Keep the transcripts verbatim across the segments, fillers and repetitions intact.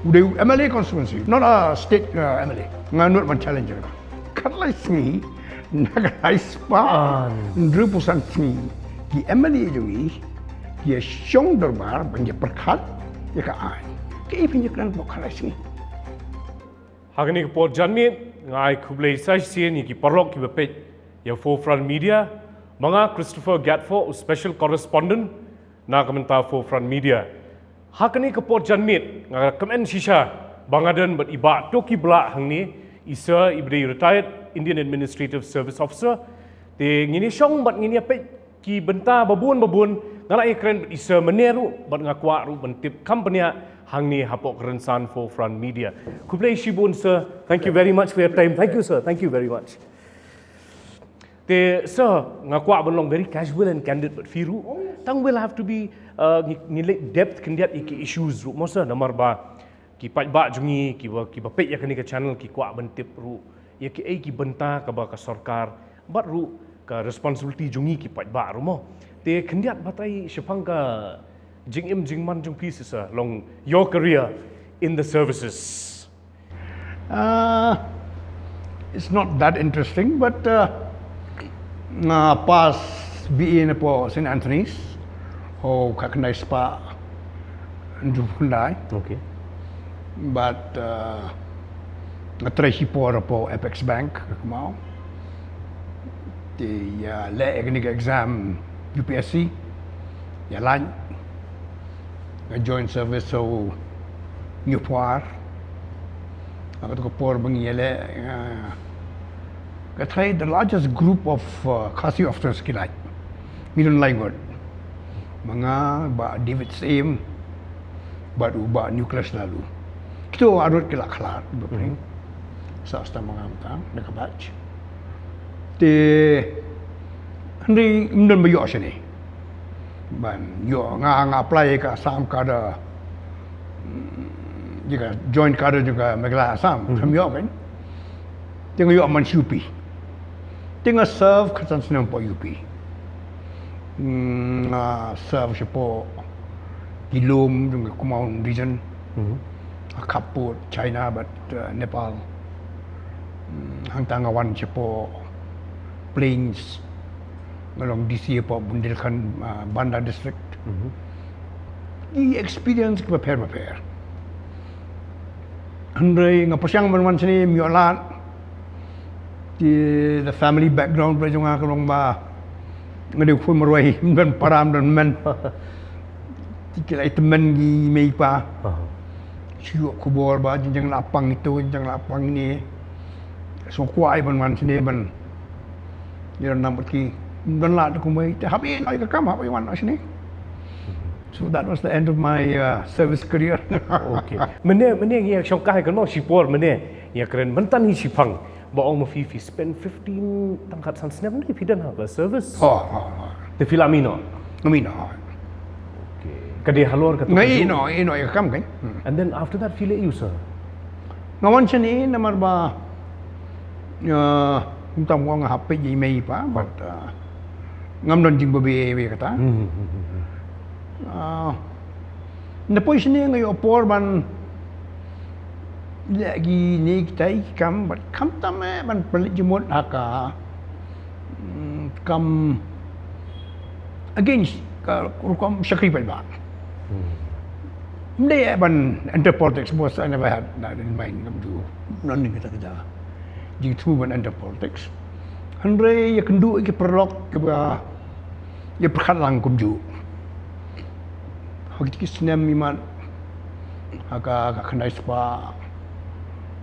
U dei u M L A constituency, not a state uh, M L A. Nga nud ban challenge ka. Khatlai sngi, na khatlai spah, hynriewphew san sngi, ki M L A jong ngi, ki ïa shong dorbar, ban ïa pyrkhat, ïa ka aiñ. Kaei phin ïa kren hapoh khatlai sngi. Ha kane ka por janmiet, nga ai khublei sa shisien ïa ki paralok kiba peit ïa Forefront Media, ma nga Christopher Gatfo, u special correspondent, na ka bynta Forefront Media. Ha kane ka por janmiet, nga kmen shisha, ba nga don bad i Bah Toki Blah hangne, i Sir, iba dei retired Indian Administrative Service Officer, te ngin ïa shong bad ngin ïa peit ki bynta babun babun, nga la ïa kren bad i Sir mynne ruh, bad nga kwah ruh ban tip kham bniah hangne hapoh ka rynsan Forefront Media. Khublei shibun Sir, thank you very much for your time, thank you Sir, thank you very much. Te Sir, nga kwah ban long very casual and candid bad phi ruh. Tang we'll have to be uh, ngi, ngi leh depth khyndiat ïa ki issues ruh mo Sir, namar ba ki paidbah jong ngi kiba, kiba peit ïa kane ka channel ki kwah ban tip ruh ïa kiei ki bynta kaba ka sorkar bad ruh ka responsibility jong ngi ki paidbah ruh mo. Te khyndiat batai shaphang ka jingim jingman jong phi Sir, long your career in the services. Uh, it's not that interesting, but uh, nga pass B A na hapoh Saint Anthony's. Oh, khatkhyndai spah hynriewphew khyndai. Okay. But uh, nga trei shipor hapoh Apex Bank, ka kmau. Te ïa leh ïa kane ka exam U P S C, ïa lait. Nga join service ha u Hynñiewphuar. Ha kato ka por ba ngi ïa leh, uh, nga trei the largest group of uh, Khasi officers ki lait. Ngi don lai ngut. Ma nga, Bah David Syiem, bad u Bah Nicholas Laloo. Kito arngut ki la khlad, ba pring. Sa sta ma nga mynta, na ka batch. Te, hynrei ym don ba ïoh shane. Ban ïoh, nga, nga apply ka Assam cadre, mm, ïa ka joint cadre jong ka Meghalaya Assam, kam ïoh kan. Te nga ïoh man sha U P. Te nga serve khatsan snem hapoh U P. Mm, nga serve shapoh ki lum jong ka Kumaon region. Ha Khappur, China bad uh, Nepal. Mm, hangta nga wan shapoh plains. Nga long D C hapoh Bundelkhand, uh, Banda district. Ki experience kiba pher ba pher. Hynrei nga pyrshang ban wan shane, ym ïoh lad. Te the family background ba jong nga ka long ba nga dei u khun marwei, ym don para ym don men. Te ki la ïa tymmen ki mei pa. Shu ïoh khubor ba jingïalang la pang ito, jingïalang la pang ine. Shu kwah ban wan shane ban ïa don nam bad ki, ym don lad kumwei. Te hap ïa noh ïa ka kam, hap ïa wan noh shane. So that was the end of my uh, service career. Okay. Mynne, mynne ngi ïa shongkai kano shipor mynne ïa kren mynta hi shipang. Ba ong ma phi phi spend fifteen tang khatsan snem ne phi don ha ka service. Oh, oh, oh. Te phi la mih noh. Nga mih noh. Okay. Ka dei halor ka tu. Nga ïeh noh, ïeh noh ïa ka kam kan. Hmm. And then after that phi leh ïa u Sir. Nga wan shane namar ba, uh, kumta nga hap peit ïa i mei i pa, but uh, ngam don jingbabe ïa kata. Hmm, hmm, hmm, hmm. Uh, na poi shane nga ïoh por ban leh kine kitai ki kam, but khamtam eh ban pynleit jingmut ha ka, mm, kam against ka rukom shakri paidbah. Hmm. Ym dei eh ban enter politics, because I never had that in mind, ngam ju, ngam don kata ka jingthmu ban enter politics. Hynrei ïakynduh ïa ki paralok kiba ïa pyrkhat lang kumjuh. Ha kito ki snem imat, ha ka, ka khyndai spah,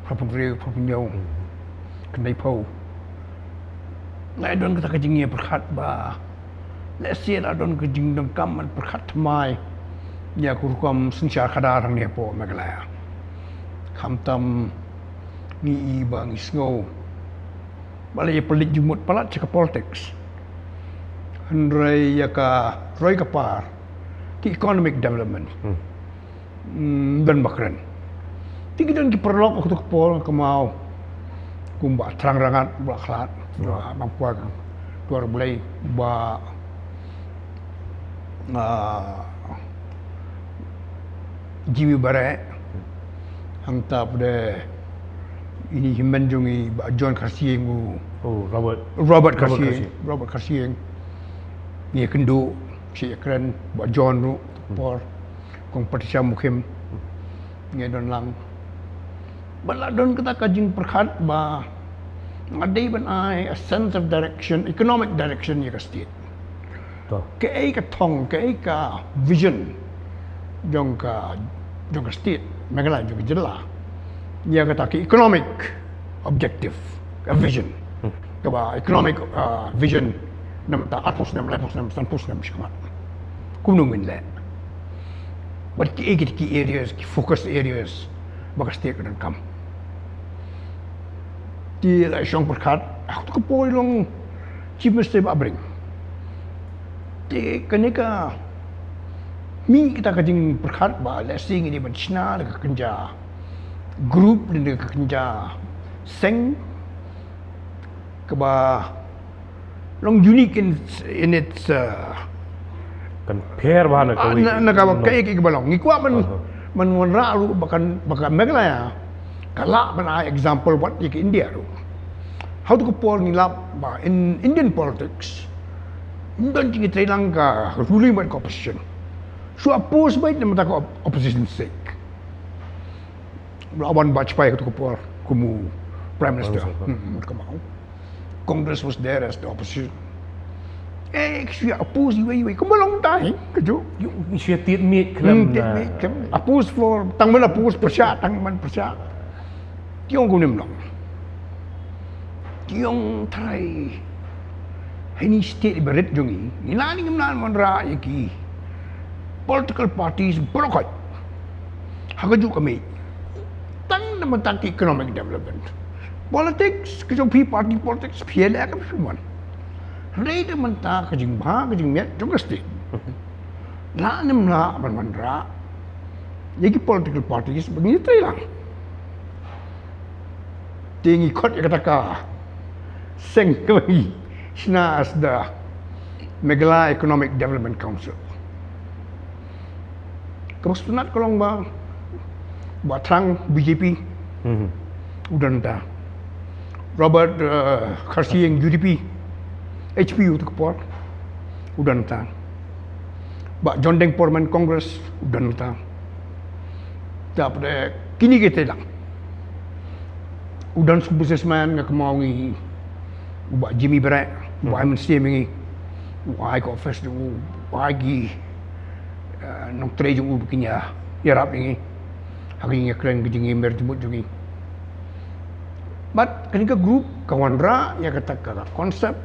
phraphew hynriew, phraphew hynñiew, khyndaiphew. Nga don kata ka jingïapyrkhat ba lehse la don ka jingdonkam ban pyrkhat thymmai ïa ka rukom synshar khadar hangne hapoh Meghalaya. Khamtam ngi i ba ngi sngew ba la ïa pynleit jingmut palat sha ka politics. Hynrei ïa ka roi ka par, ki economic development. Hmm. Hmm, don ba kren. Te ki don ki paralok ha kato ka por, kumno, kum Bah Thrang Rangat, Bah Khlad, Bah Bangpua, Tuar Blei, Bah, ah, Jimmy Bareh. Hangta pat de ini hynmen jong i Bah John Kharsiing u. Oh, Robert. Robert Kharsiing. Robert Kharsiing. Ngi kynduh, shi kren, Bah John ruh, por. Kong Patricia Mukhim. Ngi don lang. Bad la don kata ka jingpyrkhat ba nga dei ban ai a sense of direction, economic direction ïa ka state. Kaei ka thong, kaei ka vision jong ka, jong ka state Meghalaya, jong ka jylla, ïa kata ka economic objective, ka vision, kaba economic vision namar ta arphew snem, laiphew snem, sanphew snem sha khmat. Kumno ngin leh? Bad kiei ki areas, ki focus areas ba ka state ka donkam. Te la shong pyrkhat, ha kato ka por i long Chief Minister Bah Abring. Te kane ka mih kata ka jingpyrkhat ba lehse ngi dei ban shna da ka kynja group, da ka kynja seng kaba long unique in its, in its uh, kan pher ba na ka na ka ba ka ek ek ba long. Ngi kwah ban ban wanrah ruh ba kan, ba ka Meghalaya ka lah ban ai example wat ïa ka India ruh. Ha kato ka por ngi lap ba in Indian politics ym don jingïatreilang ka ruling bad ka opposition. Shu oppose beit namar ta ka opposition sek. Ba la wan Vajpayee ha kato ka por kum u Prime Minister. Congress was there as the opposition. Eh, ki shu oppose iwei iwei. Kumba long mynta hi, kajuh. Shu tied miej khlem. Oppose for, tang ban oppose pyrshah, tang ban pyrshah. Ki ong kumne ym long. Ki ong trai. Hangne state ba rit jong ngi, ngi lah ne ngim lah ban wanrah ïa ki political parties baroh khoit ha kajuh ka miej. Tang namar ta ka economic development. Politics, ka jong phi party politics, phi leh ka phi mon. Hynrei namar ta ka jingbha, ka jingmiat jong ka state. Lah ne ym lah ban wanrah ïa ki political parties ba ngi trei lang. Te ngi khot ïa kata ka seng kaba ngi shna as the Meghalaya Economic Development Council. Kaba sngewtynnat ka long ba Bah Thrang B J P u don ta. Robert Kharsiing U D P, H P U tu ka por u don ta. Bah John Deng Porman Congress u don ta. Tapoh de kine ki te dang u don shu businessman, nga kynmaw ngi u Bah Jimmy Bareh, u ai mynsiem ïa ngi, u ai ka office jong u, u ai ki nongtrei jong u ba kin ïarap ïa ngi ha ka jingïakren, ka jingïamer jingmut jong ngi. Bad kane ka group ka wanrah ïa kata ka concept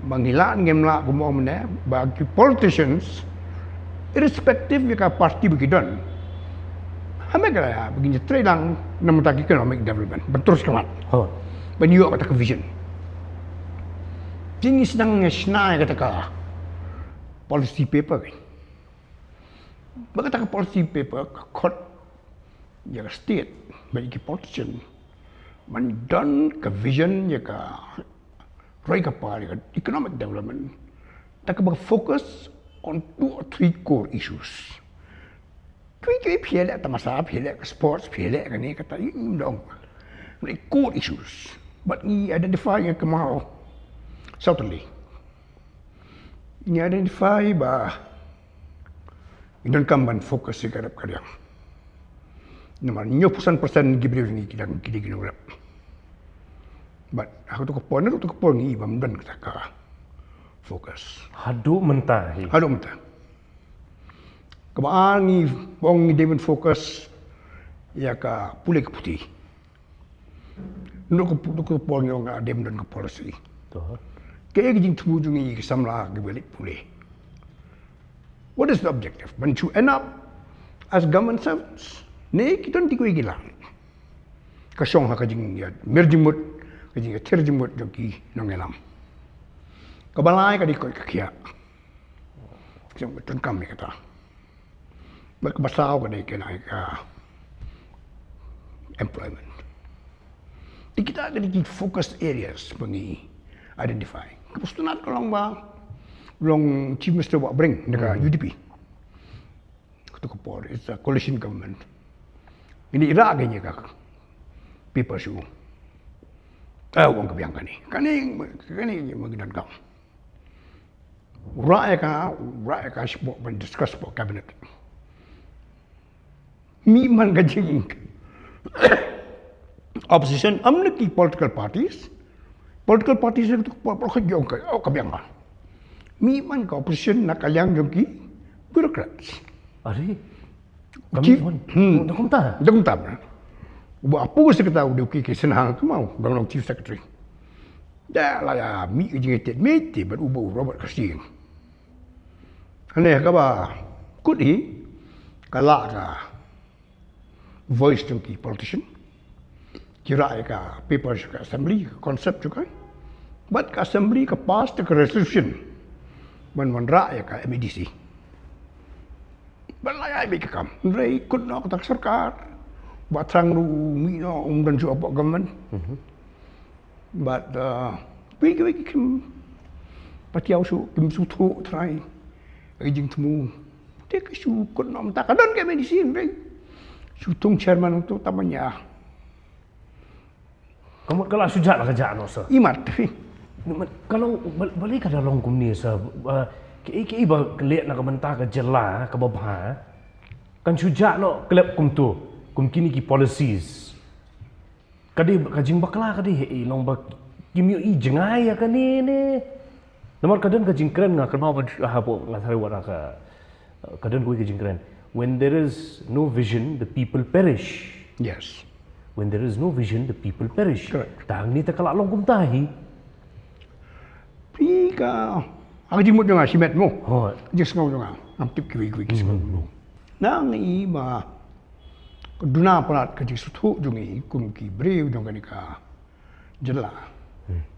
ba ngi lah ngim lah, kumba ong mynne, ba ki politicians irrespective ïa ka party ba ki don ha Meghalaya ba kin ïatrei lang namar ta ka economic development ban trus khmat, ban ïoh kata ka vision. Te ngi sdang ngi shna ïa kata ka policy paper. Ba kata ka policy paper ka khot ïa ka state bad ïa ki politician ban don ka vision ïa ka roi ka par ïa ka economic development, da kaba focus on two or three core issues. Kiwei kiwei phi leh tamasa, phi leh ka sports, phi leh kane kata, ïa ngi ym don. Core issues. Bad ngi identify, nga kynmaw, certainly ngi identify ba ngi donkam ban focus ïa ka rep ka riang. Namar hynñiewphew san percent ki briew ngi ki dang ki dei ki nongrep. Bad ha kato ka por, naduh kato ka por ngi i bym don kata ka focus. Haduh mynta hi. Haduh mynta. Kaba ar ngi ong ngi dei ban focus ïa ka pule ka puthi. Naduh kato ka por ngi ong ngi dei ban don ka policy. Kaei ka jingthmu jong ngi ki samla kiba leit pule? What is the objective? Ban shu end up as government servants? Ne ki don kiwei ki lad? Ka shong ha ka jingïamer jingmut, ka jingïathir jingmut jong ki nongïalam. Kaba lai ka dei koit ka khiah. Ki donkam ïa kata. Bad kaba saw ka dei kane ka employment. Te kita ka dei ki focus areas ba ngi identify. Kaba sngewtynnat ka long ba long Chief Minister Bah Abring na ka U D P. Kato ka por it's a coalition government. Ngi rah ka ïa ka paper shu. Eh, u ong ka biang kane. Kane, kane ma ngi donkam. U rah ïa ka, u rah ïa ka shapoh ban discuss shapoh cabinet. Mih man ka jing opposition, ym na ki political parties. Political parties ïa ka tu ka por ka jong ka, oh, ka biang ka. Mih man ka opposition na ka liang jong ki bureaucrats. Are. Ka mih man. Hmm. Da kumta. Da kumta. Uba oppose ka ta u dei u K K Sinha, ka ma u dang long chief secretary. Da la ïa mih ka jingïatied mih te bad uba u Robert Kharshiing. Hynrei kaba kut hi ka la ka voice jong ki politician. Ki rah ïa ka paper sha ka assembly, ka concept jong ka. Bad ka assembly ka pass da ka resolution ban wanrah ïa ka M A D C. Bad la ïa bit ka kam. Hynrei kut noh kata ka sorkar. Ba thrang ruh mih noh, um don shuh hapoh government. Bad, uh, wei wei kim patiaw shuh, kim sngewthuh trai ka jingthmu. Te ka shu kut noh mynta ka don ka M A D C hynrei shu thung chairman tu tamanya. Ka mut ka la shu jah la ka jah noh sa. Imat. Ka long bal-, balei ka da long kumne sa, uh, kaei kaei ba ka leh na ka bynta ka jylla kaba bha. Kan shu jah noh klep kumtu, kum kine ki policies. Ka dei ka jingbakla ka dei hei long ba kim ïohi jngai ïa kane ne. Namar ka don ka jingkren nga kynmaw ban shu, ah, hapoh nga tharai wat ka, ka don kawei ka jingkren. When there is no vision, the people perish. Yes. When there is no vision, the people perish. Correct. Tang ni ta ka la long kumta hi. Phi ka, ha ka jingmut jong nga shimet mo. Hooid. Jingsngew jong nga. Ngam tip kiwei kiwei ki sngew mo. Nang i ba ka duna palat ka jingsngewthuh jong i kum ki briew jong kane ka jylla.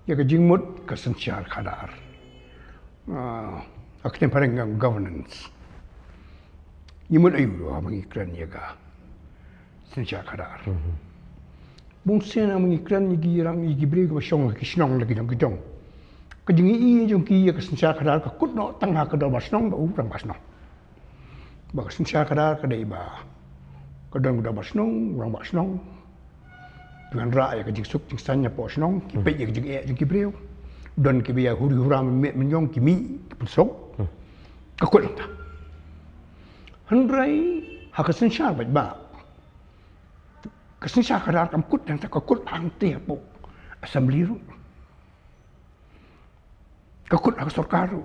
Ïa ka jingmut ka synshar khadar. Ah, ka ktien phareng ka governance. Ngi mut aïu haba ngi kren ïa ka synshar khadar. Bun sien haba ngi kren ïa ki rang ïa ki briew kiba shong ha ki shnong la ki jong ki jong. Ka jingïohi jong ki ïa ka synshar khadar ka kut noh tang ha ka dorbar shnong bad u rangbah shnong. Ba ka synshar khadar ka dei ba ka don ka dorbar shnong, u rangbah shnong. Ki wanrah ïa ka jingsuk jingsaiñ hapoh shnong, ki peit ïa ka jingeh jong ki briew. Don kiba ïa huri hura mynmiet mynjong ki mih ki pynsuk. Ka kut hangta. Hynrei ha ka synshar paidbah, ka synshar khadar kam kut hangta, ka kut hangta hapoh assembly ruh. Ka kut ha ka sorkar ruh.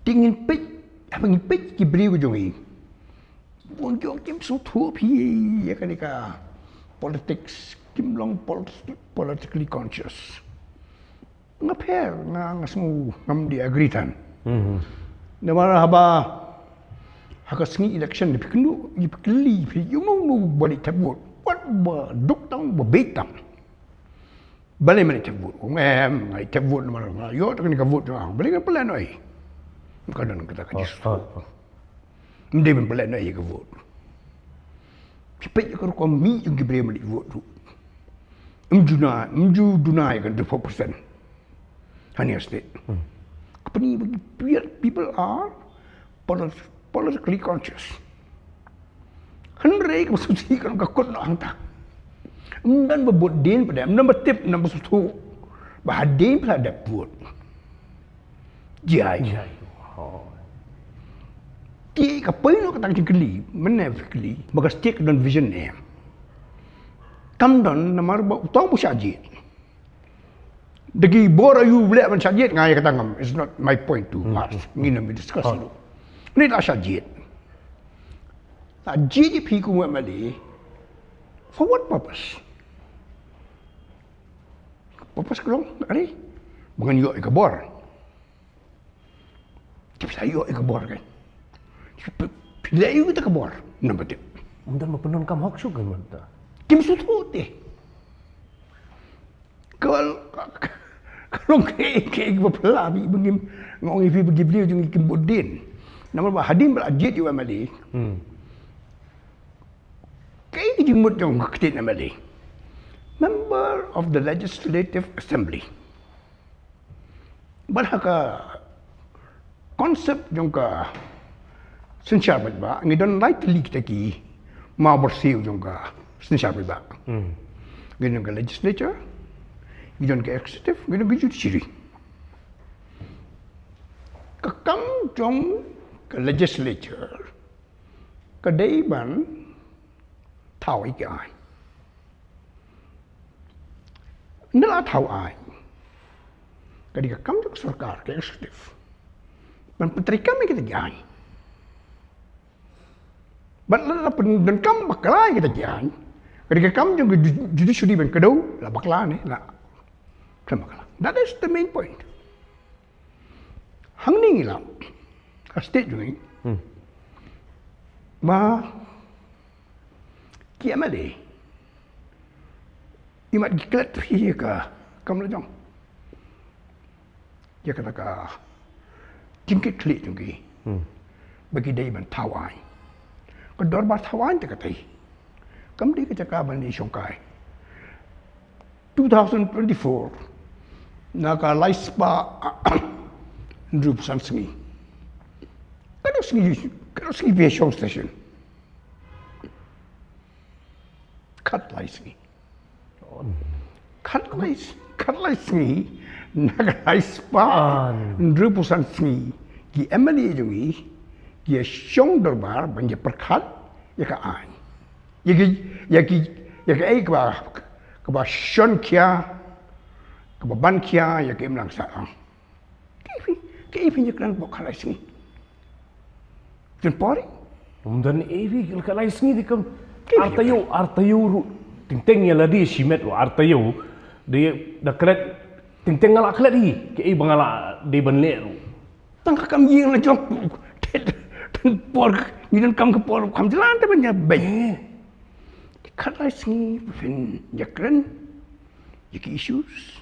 Te ngin peit, haba ngin peit ki briew jong ngi. Bun jong kim sngewthuh phi ïa kane ka politics, kim long polit-, politically conscious. Nga pher, nga, nga sngew ngam dei agree than. Namar haba ha ka sngi election phi kynduh, phi kylli, phi ïa uno uno ba leit thep vote. Wat ba duk tang ba beit tang. Balei ma leit thep vote? Ong em, nga leit thep vote namar nga ïoh tang kane ka vote jong nga. Balei ngan pynlehnohei? Ka don kata ka jingsngewthuh. Ym dei ban pynlehnohei ïa ka vote. Phi peit ïa ka rukom mih jong ki briew ma leit vote ruh. Ym ju duna, ym ju duna ïa ka hynriewphew percent. Hangne ha state. Ka pyni ba ki people are polit-, politically conscious. Hynrei kaba sngewsih ka long ka kut noh hangta. Ym don ba bud dien pat de, ym don ba tip, ym don ba sngewthuh ba hadien pat la dep bud. Jai. Jai. Te ka poi noh kata ka jingkylli, mynne phi kylli ba ka state ka don vision ne em. Kam don namar ba uta u shah jied. Da ki bor aïu u leh ban shah jied, nga ïa kata ngam, it's not my point to ask. Ngin ym discuss ruh. Une la shah jied. La jied ïa phi kum u M L A. For what purpose? Purpose ka long, are? Ba ngan ïoh ïa ka bor. Te phi sa ïoh ïa ka bor kein. Phi, phi leh aïu ïa kata ka bor? Ym don ba tip. Ym don ba pyndonkam hok shuh kein mynta. Kim sngewthuh te. Ka, ka, ka long kaei kaei kaba phylla phi ba ngim, nga ong ïa phi ba ki briew jong ngi kim bud dien. Namar ba hadien ba la jied ïa u M L A. Kaei ka jingmut jong ka ktien M L A? Member of the Legislative Assembly. Bad ha ka concept jong ka synshar paidbah ngi don lai tylli kita ki mawbyrsiew jong ka synshar paidbah. Hmm. Ngi don ka legislature, ngi don ka executive, ngi don ka judiciary. Ka kam jong ka legislature ka dei ban thaw ïa ki aiñ. Ynda la thaw aiñ, ka dei ka kam jong ka sorkar, ka executive, ban pyntreikam ïa kita ki aiñ. Bad lada la pyndonkam bakla ïa kita ki aiñ, ka dei ka kam jong ka ju-, judiciary ban kdew la bakla ne la khlem bakla. That is the main point. Hangne ngi la ha state jong ngi, hmm, ba ki M L A, imat ki klet ïa ka kam la jong, ïa kata ka jingkitkhlieh jong ki, hmm, ba ki dei ban thaw aiñ. Ka dorbar thaw aiñ te ka tei, kam dei ka jaka ban ïashongkai. Two thousand twenty-four, na ka laispah hynriewphew san sngi, katno sngi, katno sngi phi ïashong station? Khatlai sngi. Khatlai, khatlai sngi na ka laispah hynriewphew san sngi, ki M L A jong ngi ki ïashong dorbar ban ïapyrkhat ïa ka aiñ, ïa ki, ïa ki, ïa kaei kaba, kaba shon khia, kaba ban khia ïa ka imlang sahlang. Kaei phi, kaei phin ïakren hapoh khatlai sngi? Don por? Ym don ei phi, khatlai sngi te kam. Kaei phi, ar taïew, ar taïew ruh. Teng teng ïa lade shimet ruh ar taïew. Da, da klet, teng teng nga la klet hi, kaei ba nga la dei ban leh ruh. Tang ka kam ïing la jong. Don por, ngi donkam ka por kham jlan te ban ïabeit. Eh. Khatlai sngi phin ïakren ïa ki issues.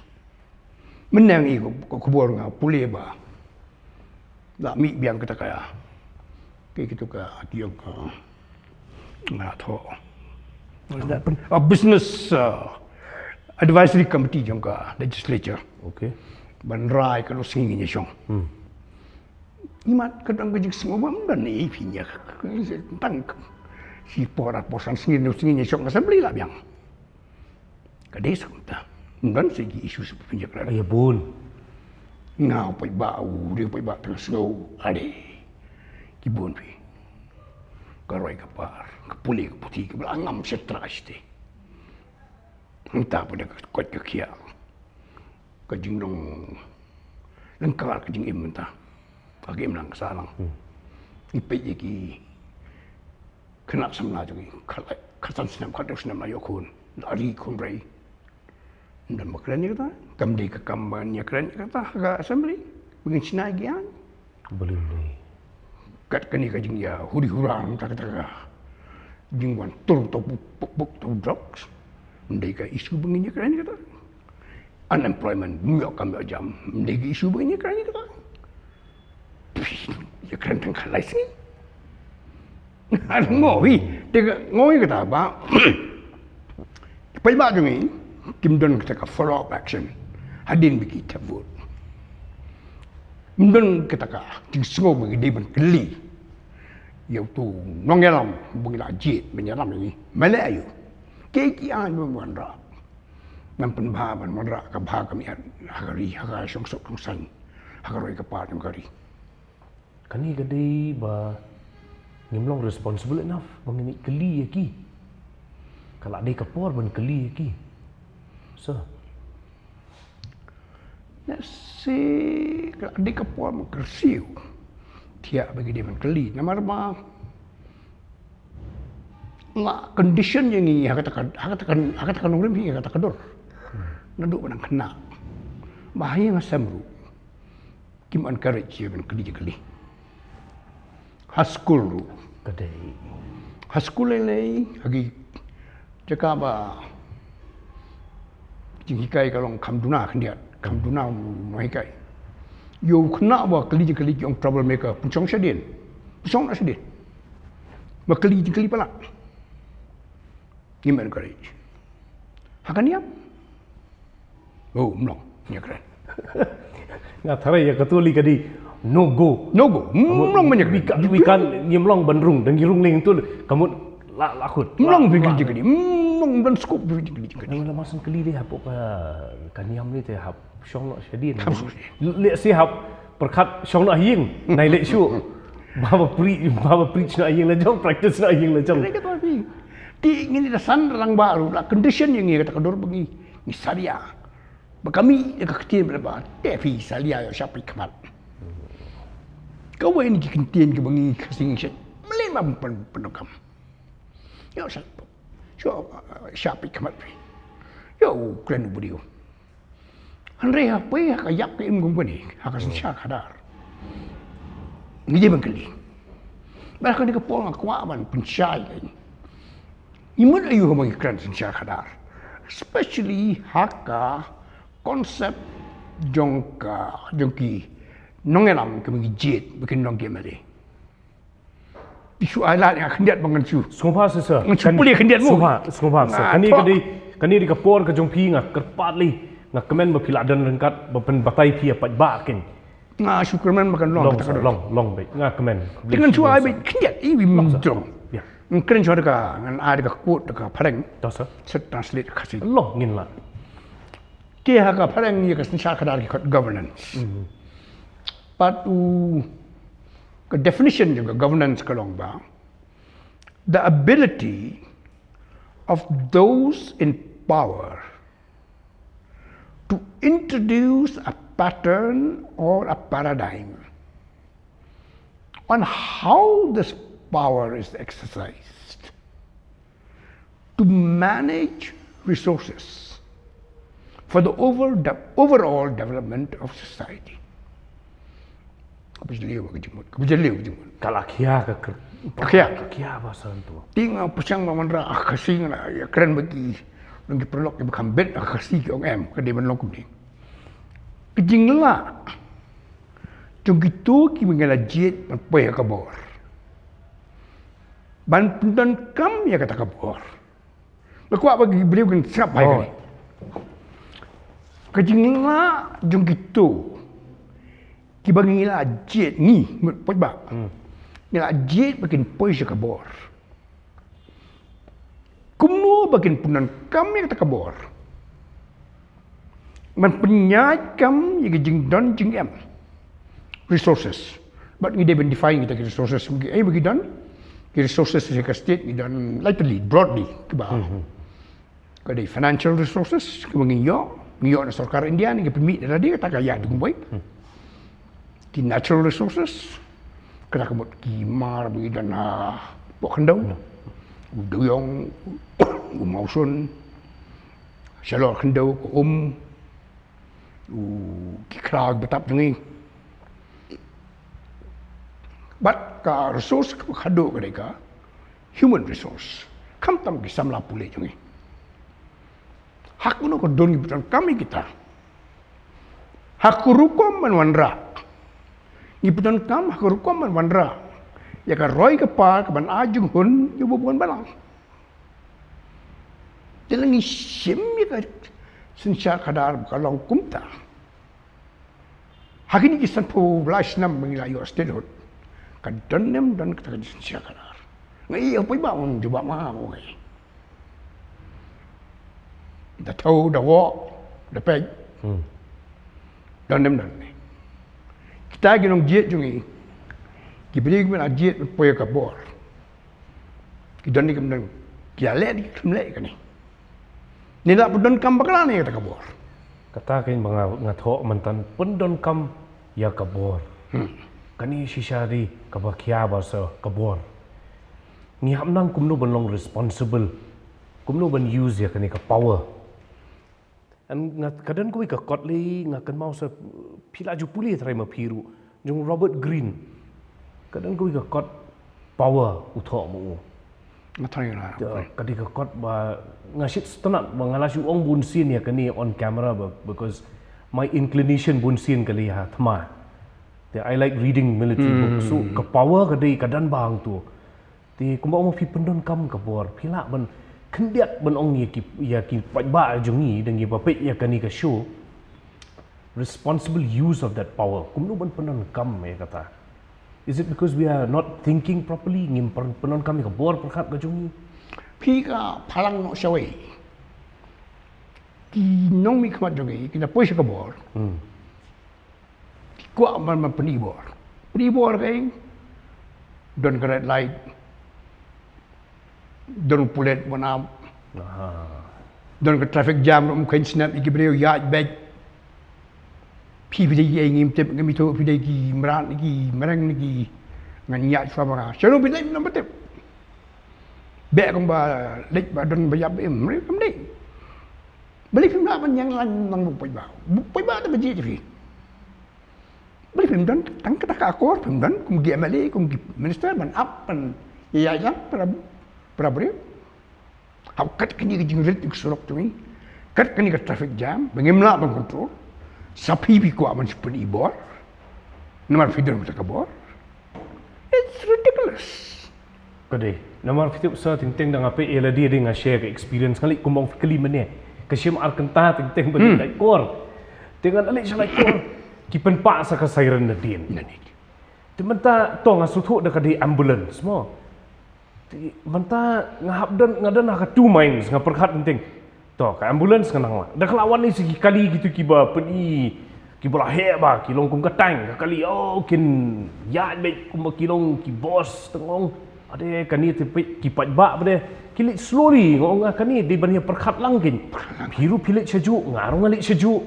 Mynne ngi ka, ka khubor nga pule ba la mih biang kata ka, ka, kito ka, ki ong ka, nga thoh, what is that? A business, uh, advisory committee jong ka legislature. Okay. Ban rai katno sngi ngin ïashong. Hmm. Imat ka dang ka jingsngew ba ym don ei phi ïa ka, tang shi por, ar por, san sngi, hynñiew sngi ngin ïashong assembly la biang. Ka dei sa kumta. Ym don sa ki issue sa pynjah khlad. Ïa bun. Nga u paidbah, u dei u paidbah tang sngew. Ade. Ki bun phi. Ka roi ka par, ka pule ka puthi, ka ba la ngam sha trai shatei. Mynta pat da ka koit ka khiah, ka jinglong lyngkar ka jingim mynta. Ka imlang ka sahlang. Hmm. Ngi peit ïa ki khynnah samla jong ngi, khatlai, khatsan snem, khathynriew snem la ïoh khun, la ri khun rei. Ym don ba kren ïa kata, kam dei ka kam ban ïakren ïa kata ha ka assembly, ba ngin shna ïa ki aiñ. Balei, balei? Kat kane ka jingïahuri hura, kata, kata, kata. Jingwan tur to puk, puk, puk to drugs. Ym dei ka issue ba ngin ïakren ïa kata. Unemployment, ym ïoh kam ïoh jam. Ym dei ka issue ba ngin ïakren ïa kata. Phi, ïakren tang khatlai sngi. Ar ngo hi, te ka ngo hi kata ba. Paidbah jong ngi, kim don kata ka follow up action. Hadien ba ki thep vote. Ym don kata ka jingsngew ba ngi dei ban kylli ïa uto u nongïalam ba ngi la jied ban ïalam ïa ngi. Me leh aïu? Kaei ki aiñ ba wanrah? Ngan pynbha ban wanrah ka bha ka miat ha ka ri, ha ka shongsuk shongsaiñ, ha ka roi ka par jong ka ri. Kane ka dei ba ngim long responsible enough ba ngin ïa kylli ïa ki. Ka la dei ka por ban kylli ïa ki. Sir. Lehse ka la dei ka por ban kyrsiew. Thiah ba ki dei ban kylli. Namar ba la condition ïa ngi ha kata ka, ha kata ka, ha kata ka nongrim hi, ha kata ka dur. Naduh ba nang khynnah. Ba ha ïing ha sem ruh kim encourage ïa ban kylli jingkylli. Ha skul ruh. Ka dei. Ha skul lei lei, ha ki jaka ba jinghikai ka long kham duna khyndiat, kham duna u nonghikai. Ïa u khynnah ba kylli jingkylli ki ong trouble maker, pynshong shadien. Pynshong noh shadien. Ba kylli jingkylli palat. Ngim encourage. Ha ka niam? Oh, ym long, ïa kren. Nga tharai ïa katu lei ka dei no go. No go. Ym long ban ïa kren. Wi ka, wi kan, ngim long ban rung, dang ngi rung lei tu, ka mut La la khut. Mlong phi kli jingkali. Mlong ban scope phi kli jingkali. Nang la masan kali dei hap ka ka niam ni te hap shong noh shadien. Let's say hap perkhat shong noh ïing. Nai leh shu. Baba preach baba preach noh ïing la jong, practice noh ïing la jong. Ni ka tuan phi. Ti ngin da san rang ba ru la condition ïing ïa kata ka dur ba ngi ngi saria. Ba kami ïa ka ktien ba te phi salia ïa sha phi khmat. Ka wei ni ki ktien ki ba ngi khasing shet. Mlin ma pun pun kam. Ïa sha sha sha phi khmat phi. Ïa u kren u brio. Hynrei ha phi ha ka ïap ka im kum kane ha ka synshar khadar. Ngi dei ban kylli. Ba kane ka por nga kwah ban pynshai ka. Ngi mut ayu ha ma ngi kren synshar khadar. Especially ha ka concept jong ka jong ki nongïalam ki ma ngi jied ba kin long ki M L A. Ti shu ai lad ïa khyndiat ba ngan shu. Sngewbha sir. Ngan shu pule khyndiat mo. Sngewbha sngewbha sir. Kane ka dei kane dei ka por ka jong phi, nga kyrpad lei, nga kmen ba phi la don ryngkat ba pynbatai phi ïa paidbah kin. Nga shu kyrmen ba kan long kata ka dei. Long long beit nga kmen. Ti ngan shu ai beit khyndiat i wi mung jong. Ngan kren shu da ka ngan ai da ka quote da ka phareng. To sir. Shu translate Khasi. Long ngin la. Te ha ka phareng ïa ka synshar khadar ki khot governance. Pat u ka definition jong ka governance ka long ba the ability of those in power to introduce a pattern or a paradigm on how this power is exercised to manage resources for the over de- overall development of society. Ka bjaliu ka jingmut, ka bjaliu ka jingmut. Ka la khia ka kr- Ka khia. Ka khia ba san tu. Ti nga pyrshang ba man ra ah Khasi nga ïa kren ba ki long ki pyrlok ki ba kham bet ah Khasi ki ong em ka dei ban long kumne. Ka jingla jong kito ki ba ngi la jied ban poi ha ka bor. Ban pyndonkam ïa kata ka bor. Nga kwah ba ki briew kin sngap hai kane. Ka jingla jong kito ki ba ngi la jied ngi mut poi ba. Ngi la jied ba kin poi sha ka bor. Kumno ba kin pyndonkam ïa kata ka bor. Man pynïaid kam ïa ka jingdon jingem. Resources. But ngi dei ban define kita ki resources ki ei ba ki don. Ki resources ïa ka state ngi don lightly, broadly ki ba. Ka dei financial resources ki ba ngi ïoh, ngi ïoh na sorkar India ngi pynmih da dei kata ka ïa dum boi. Ki natural resources kata ka mut ki mar ba ngi don ha Pohkhyndew. U Dewïong, u Mawson, Shalor Khyndew, ka um, u ki khlaw ba tap jong ngi. Bad ka resource ka khadduh ka dei ka human resource. Khamtam ki samla pule jong ngi. Ha kano ka don ngi pyndonkam ïa kita. Ha ka rukom ban wanrah. Ngi pyndonkam ha ka rukom ban wanrah ïa ka roi ka par ka ban ai jinghun ïa u babun balang. Te lada ngi shim ïa ka synshar khadar ba ka long kumta. Ha kine ki sanphew lai snem ba ngi la ïoh statehood ka don ne em don kata ka synshar khadar. Nga ïohi ba un jubab ma nga. Da thew da woh da peit. Don ne em don. Kita ki nongjied jong ngi ki briew kiba la jied ban poi ha ka bor. Ki don ne em don. Ki ïaleh ne ki khlem leh kane. Ngi la pyndonkam bakla ne ïa kata ka bor. Kata ka ba nga nga thoh mynta pyndonkam ïa ka bor. Kane shisha dei kaba khia ba sa ka bor. Ngi hap nang kumno ban long responsible. Kumno ban use ïa kane ka power. Nga ka don kawei ka kot lei nga kynmaw sa phi la ju pule trai ma phi ruh jong Robert Greene. Ka don kawei ka kot power u thoh ma u. Nga thrai la. Ka dei ka kot ba nga shit stunat ba nga la shu ong bun sien ïa kane on camera ba because my inclination bun sien ka lei ha thma. Te I like reading military books. So ka power ka dei ka don ba hangto. Te kumba ong phi pyndonkam ka bor phi lah ban khyndiat ban ong ïa ki ïa ki paidbah jong ngi dang ïa ba peit ïa kane ka show. Responsible use of that power. Kumno ban pyndonkam ïa kata. Is it because we are not thinking properly? Ngim pyndonkam ïa ka bor pyrkhat ka jong ngi. Phi ka phalang noh shawei. Ki nongmihkhmat jong ngi, ki na poi sha ka bor. Hmm. Ki kwah ban, ban pyni bor. Pyni bor ka ing. Don ka red light. Don pulit ban ap. Aha. Don ka traffic jam ruh, ym kheiñ snap ïa ki briew, ïaid beit. Phi, phi dei ki ei ngim tip, ngim ithuh, phi dei ki mrad ne ki mreng ne ki, ngan ïaid shuwa ma nga. Shano phi dei, ngam tip. Beh kumba leit ba don ba ïap, em, mrad kam dei. Balei phim lah ban ïeng lang nang u paidbah? U paidbah te ba jied ïa phi. Balei phim don tang kata ka akor, phim don kum ki M L A, kum ki minister ban ap, ban ïaid lang para, para briew. Haba kat kane ka jingrit ka surok jong ngi, kat kane ka traffic jam, ba ngim lah ban control. Sa phi, phi kwah ban shu pyni bor. Namar phi don kata ka bor. It's ridiculous. Ka dei. Namar phi tip sa, teng teng da nga peit ïa lade, dei nga share ka experience, nga leit kumba phi kylli mynne. Ka shim ar kynta teng teng ba Hmm. leit Laitkor. Te ngan leit sha Laitkor. Ki pynpah sa ka siren nadien. Nadien. Te mynta to nga sngewthuh da ka dei ambulance mo. Te mynta nga hap don, nga don ha ka two minds, nga pyrkhat teng teng. To, ka ambulance nga nang lah. Da ka la wan ïa ki kali kitu kiba pyni, kiba la heh ba ki long kum ka tank, ka kali, oh, kin ïaid beit kumba ki long ki boss, tang long. Ade, kane te peit ki paidbah ba de, ki leit slowly, nga ong, ah, kane dei ban ïa pyrkhat lang kin. Phi ruh phi leit shajuh, nga ruh nga leit shajuh.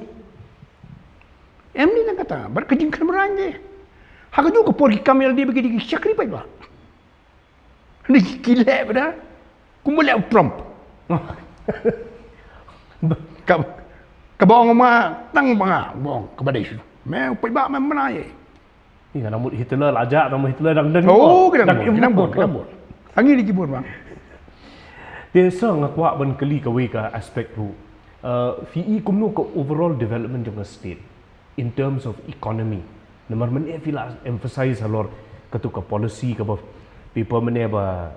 Em, ni na kata, bad ka jingkynmaw de. Ha kajuh ka por ki kam ïa lade ba ki dei ki shakri paidbah. Ni ki leh ba da. Kumba leh u Trump. Ka, kaba ong ma tang ba nga, ba ong, kaba dei shu. Me u paidbah me mena ïa. Ni ka nang mut Hitler la jah, tang Hitler dang dang. Oh, ki dang bun, ki dang bun, ki dang bun. Hangi ni ki bun bang. Te sa nga kwah ban kylli kawei ka aspect ruh. Uh, phi i kumno ka overall development jong ka state in terms of economy. Namar mynne phi la emphasize halor katu ka policy kaba paper mynne ba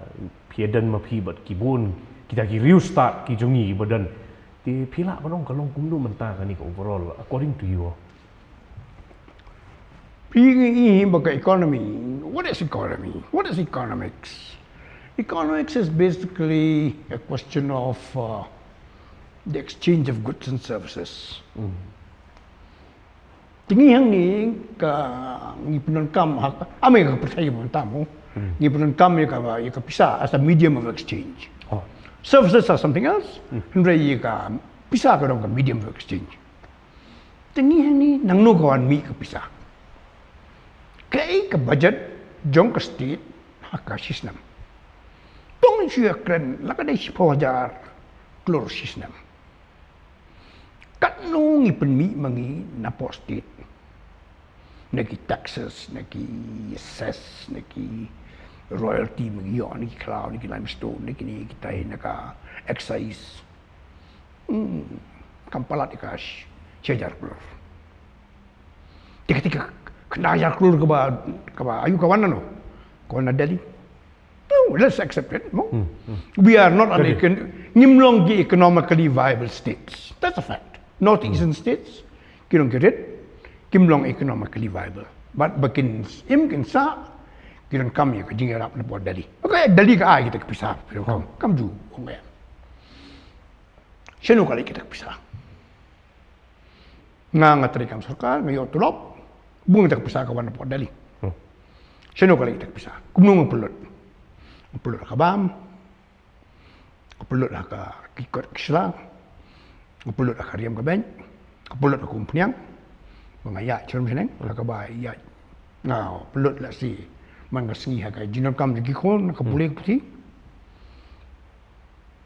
phi ïa don ma phi bad ki bun kita ki riewstad ki jong ngi ba don. Te phi lah ban ong ka long kumno mynta kane ka overall according to you? Phi ngi i ba ka economy. What is economy? What is economics? Economics is basically a question of, uh, the exchange of goods and services. Mm. Te ngi hangne ka ngi pyndonkam ha ka, ame ka pyrthei mynta mo. Hmm. Ngi pyndonkam ïa ka, ïa ka pisa as a medium of exchange. Oh. Services are something else. Hmm. Hynrei ïa ka pisa ka long ka medium of exchange. Te ngi hangne nangno ka wan mih ka pisa? Kaei ka budget jong ka state ha ka shisnem? Tang shu ïa kren la ka dei shiphew hajar klur shisnem. Katno ngi pynmih ma ngi na poh state? Na ki taxes, na ki cess, na ki royalty ma ngi ïoh, na ki khlaw, na ki limestone, na kine kitai, na ka excise. Hmm, kam palat ïa ka shi, shi hajar klur. Te ka, te ka khyndai hajar klur kaba, kaba aïu ka wan nano? Ka wan na Delhi. No, let's accept it, no? Hmm, hmm. We are not an Okay. econ-, ngim long ki economically viable states. That's a fact. Northeastern Hmm. states, ki long ki rit, kim long economically viable. But ba kin im kin sah, ki donkam ïa ka jingïarap na poh Delhi. Okay, Delhi ka ai kita ka pisa, Oh. kam, kam ju, ong ïa. Shano ka leit kita ka pisa? Nga, nga trei kam sorkar, nga ïoh tulop, bun kita ka pisa ka wan na poh Delhi. Hmm. Shano ka leit kita ka pisa? Kumno nga pynlut? Nga pynlut ha ka bam, nga pynlut ha ka ki kot ki sla, nga pynlut ha ka riam ka beiñ, nga pynlut ha ka umphniang, ba nga ïaid shnong shnong, ha kaba ïaid nga pynlut lehse man ka sngi ha ka jingdonkam jong ki khun, ha ka Hmm. pule ka puthi.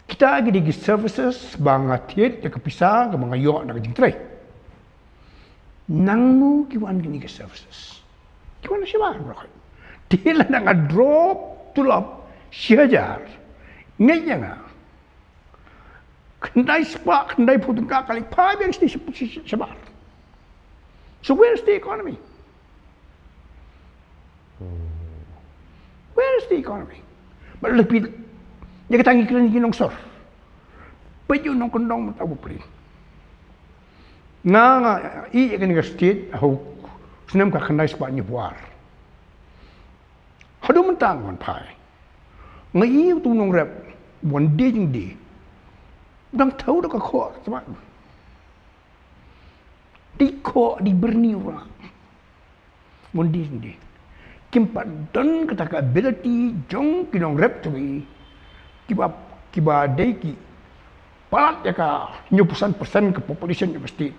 Kita ki dei ki services ba nga thied da ka pisa kaba nga ïoh na ka jingtrei. Nangno ki wan kine ki services? Ki wan shabar baroh. Te lada nga drop tulop shi hajar, ngeit ïa nga, khyndai spah, khyndai phew tyngka ka leit phai biang sha, sha, sha, shabar. So where is the economy? Hmm. Where is the economy? Ba lada phi, ïa kata ngi kren ki nongsor. Peit ïa u nongkyndong mynta u Bapli. Nga, nga ïeh ïa kane ka state ha u snem ka khyndai spah hynñiewphew ar. Haduh mynta nga wan phai. Nga ïeh ïa utu u nongrep. Wan die jingdie. Dang thaw da ka khoh, tama. Dei khoh, dei byrni u rah. Wan die jingdie. Kim pat don kata ka ability jong ki nongrep jong ngi. Kiba, kiba dei ki palat ïa ka hynñiewphew san percent ka population jong ka state.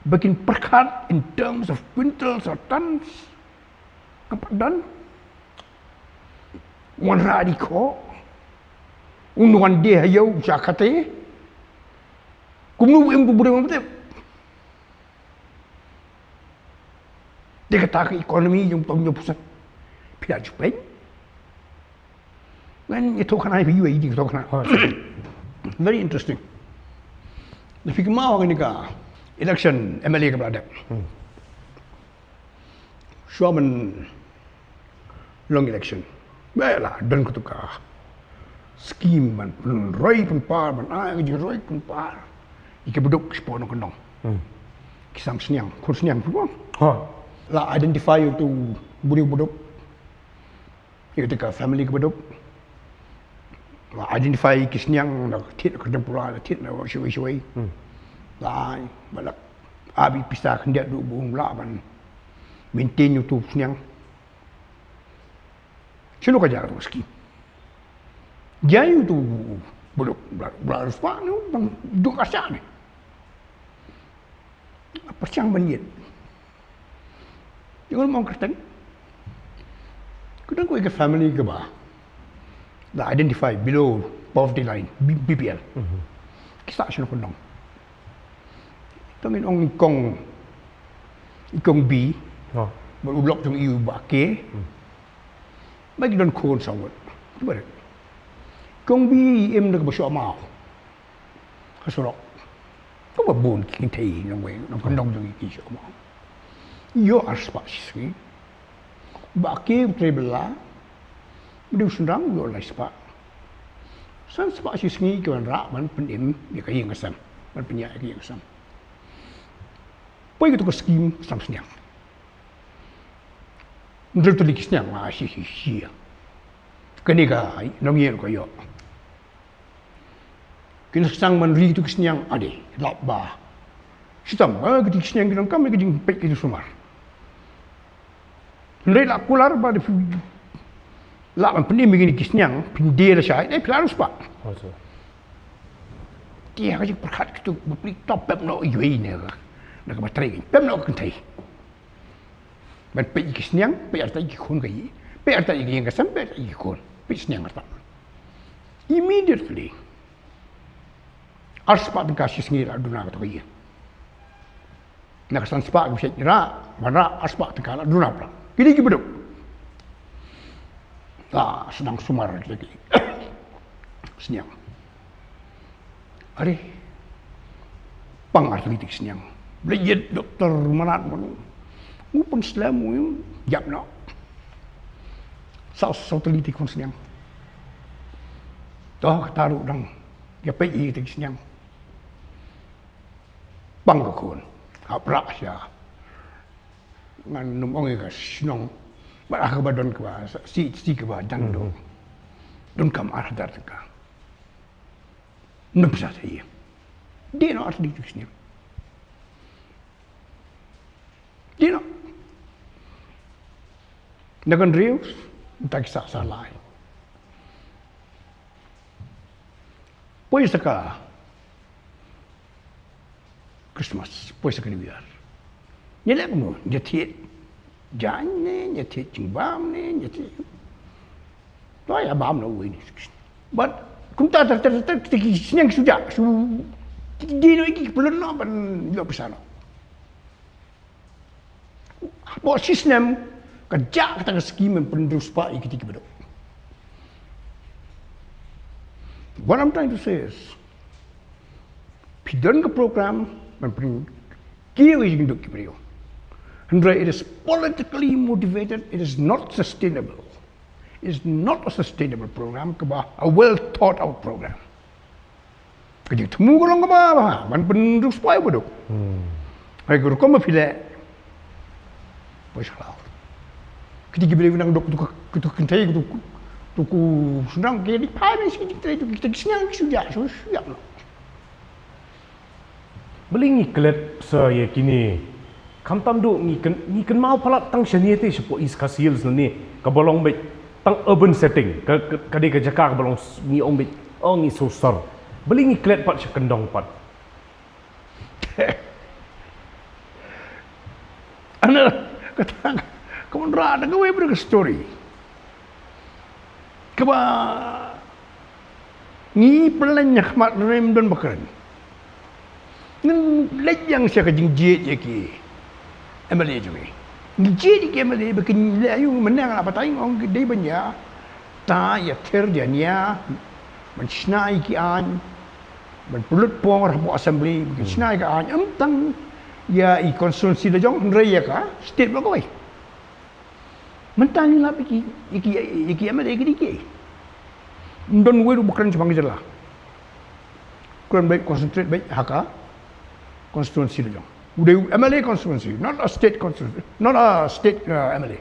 Ba kin pyrkhat in terms of quintals or tons. Kam pat don. Wanrah dei khoh. Un wan die ha ïew sha kate. Kumno u im u briew u tip. Dei kata ka economy jong u hynñiewphew san. Phi la ju peit. Ngan ïathuh khana ïa phi, ïa phi ïathuh khana. Very interesting. Lada phi kynmaw ha kane ka election M L A kaba la dep. Shuwa ban long election, ba la don katu ka scheme ban pynroi pynpar, ban ai ka jingroi pynpar ïa ki baduk shapoh nongkyndong. Ki sam sniang, khun sniang, phi ong. La identify ïa utu u briew baduk, ïa kata ka family ka baduk. La identify ki sniang, la thied na ka tempura, la thied na shawei shawei. La ai, ba la ap ïa pisa khyndiat ruh ba um lah ban maintain ïa utu u sniang. Shano ka jia katu ka scheme? Jia ïa utu u baduk, ba la, ba la riewspah ne, ba duk arshah ne. Pyrshang ban ïeit. Ïa nga ong kyrteng. Ka don kawei ka family kaba la identify below poverty line, B-, B P L. Ki sah sha nongkyndong. Tang ngin ong i kong, i kong B. Bad u lok jong i u Bah K. Ba ki don khun saw ngut. Ki barit. Kong B i im da kaba shoh maw ha surok. Kaba bun ki kynthei nongwei nongkyndong jong ngi ki shoh maw. Ïoh arspah shisngi. Bah K u trei bylla. Ba dei u shynrang u ïoh laispah. Sanspah shisngi ki wanrah ban pynim ïa ka ïing ka sem, ban pynïaid ïa ka ïing ka sem. Poi katu ka scheme sam sniang. Hynriew tylli ki sniang la shi shi shi. Kane ka nongïaid ruh ka ïoh. Kin sa sdang ban ri katu ki sniang, ade, lap ba. Shitom ba kiti ki sniang ki donkam ïa ka jingpeit ka jingsumar. Hynrei la kular ba da phi lah ban pynim ïa kine ki sniang, phin die lashai, eh, phi la riewspah. Te ha ka jingpyrkhat katu bapli, to pep noh iwei ne ka, na kaba trei, pep noh ka kynthei. Ban peit ïa ki sniang, peit artat ïa ki khun ka ïing, peit artat ïa ki ïing ka sem, peit artat ïa ki khun, peit sniang artat. Immediately, arspah tyngka shisngi la duna katu ka ïing. Na ka sanspah ka bishar, ra, wanrah arspah tyngka la duna palat. Kine ki baduk. La sdang sumar kita ki sniang. Are. Pang artylli tylli ki sniang. Ba la ïeit doktor Marat mano. U pynslem u ïap noh. Saw, saw tylli tylli ki khun sniang. To kata ruh dang ïa peit ïa ki sniang. Pang ka khun. Hap rah sha, ngan ym ong ïa ka shnong. Bad ha kaba don kaba sih, sih kaba dang don. Donkam ar hajar tyngka. Ym don pisa sha ïing. Die noh artylli tylli ki sniang. Die noh. Na ka hynriew, mynta ki sah sah lai. Poi sa ka Christmas, poi sa ka New Year. Ngi leh kumno, ngi thied jaiñ ne, ngi thied jingbam ne, ngi thied. To ïa bam noh uwei ne. Bad kumta ter ter ter ter ki sniang ki shu jah, shu die noh ïa ki, ki pynlong noh ban ïoh pisa noh. Hapoh shi snem ka jah kata ka scheme ban pynriewspah ïa kiti ki baduk. What I'm trying to say is, phi don ka program ban pynkiew ïa ki jingduk ki briew. Hynrei it is politically motivated, it is not sustainable. It is not a sustainable program, kaba a well thought out program. Ka jingthmu ka long kaba, ba, ban pynriewspah ïa u baduk. Hynrei ka rukom ba phi leh, poi sha la. Kiti ki briew ki nang duk, kito ki kynthei, kito ki Tuku shnong ki di phai nang shi ki trei tu ki shnong ki shu ïa shu shu ïa no. Balei ngi klet sa ïa kine? Khamtam duh ngi kyn, ngi kynmaw palat tang shane te shapoh East Khasi Hills ne kaba long beit tang urban setting, ka, ka, ka dei ka jaka kaba long s-, ngi ong beit, oh, ngi sosor. Balei ngi klet pat sha kyndong pat? Ana kata ka wanrah da kawei bra ka story. Kaba ngi pynleng ïa khmat rem don bakren. Ngin leit ïa sha ka jingjied ïa ki M L A jong ngi. Ngi jied ïa ki M L A ba kin leh aïu, mynne nga la batai ong ki dei ban ïa ta ïa ther ïa nia ban shna ïa ki aiñ, ban pynlut por hapoh assembly ba kin shna ïa ki aiñ, ym tang ïa i constituency la jong, hynrei ïa ka state ba kawei. Mynta ngi lap ïa ki, ïa ki, ïa ki M L A ki dei ki. Ym don wei ruh ba kren shaphang ka jylla. Kren beit, concentrate beit ha ka constituency la jong. U dei u M L A constituency, not a state constituency, not a state, uh, M L A.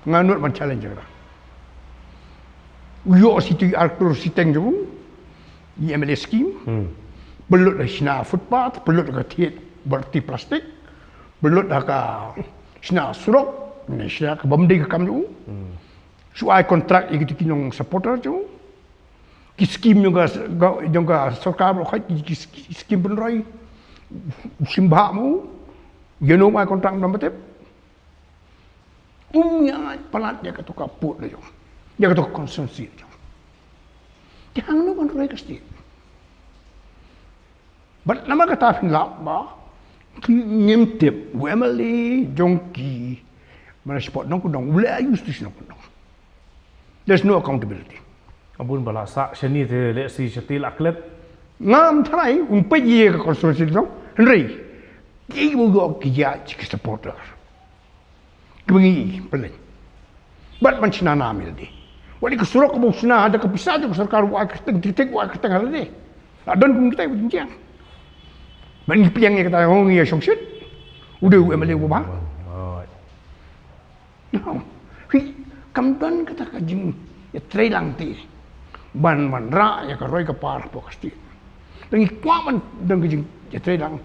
Nga nud ban challenge ïa kata. U ïoh shi tylli ar klur shiteng jong u, i M L A scheme. Hmm. Pynlut ha shna footpath, pynlut ha ka thied balti plastik, pynlut ha ka shna surok, ne shna ka bym dei ka kam jong u. Hmm. Shu ai contract ïa kitu ki nong supporter jong u. Ki scheme jong ka, jong ka sorkar baroh khoit, ki, ki, ki scheme pynroi. U shim bha mo. Ïa no ai contract dang ba tep. Um ïa palat ïa katu ka pud la jong. Ïa katu ka constituency la jong. Te hangno ban roi ka state? Bad namar kata phin lap ba ki ngim tip u M L A jong ki, mana support nongkyndong, u leh aïu station nongkyndong. There's no accountability. Abun ba la sah shane te lehse shatei la klet. Ngam tharai un peit ïa ka constituency jong, hynrei ki ba ïoh ki ïa ki supporter. Kiba ngi pynleng. Bad ban shna nam ïa lade. Wat ïa ka surok kaba u shna da ka pisa jong ka sorkar, u ai kyrteng, tik tik u ai kyrteng ha lade. La don kum kita kiba jingjia. Ban ngi pdiang ïa kata, oh, ngi ïa shongshit. U dei u M L A uba bha. Right. No. Hi, kam don kata ka jingïatreilang te ban wanrah ïa ka roi ka par hapoh ka state. Te ngi kwah ban don ka jingïatreilang,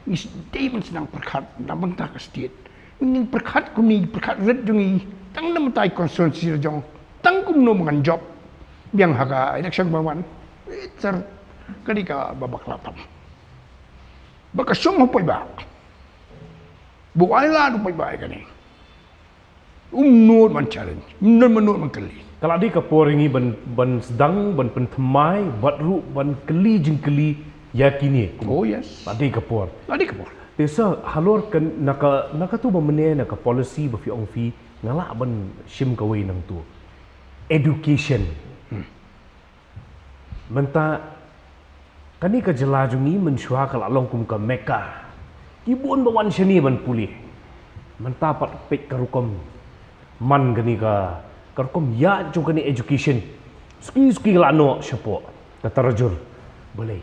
ngi dei ban sdang pyrkhat na ka bynta ka state. Ngin pyrkhat kumne, pyrkhat rit jong ngi, tang na ka bynta ka constituency la jong, tang kumno ba ngan jop biang ha ka election ba wan. Sir, ka dei kaba bakla tam. Ba ka shong ha u paidbah. Ba u ai lad u paidbah ïa kane. Um nud ban challenge, um nud ban, nud ban kylli. Ka la dei ka por ïa ngi ban, ban sdang ban pynthymmai bad ruh ban kylli jingkylli ïa kine. Oh, yes. La dei ka por. La dei ka por. Te sir, halor ka, na ka, na katu ba mynne na ka policy ba phi ong phi, nga lah ban shim kawei nangtu. Education. Hmm. Mynta kane ka jylla jong ngi mynshuwa ka la long kum ka Mecca. Ki bun ba wan shane ban pule. Mynta pat peit ka rukom man kane ka, ka rukom ïaid jong kane education. Suki suki ka la noh shapoh ka Tarajur. Balei?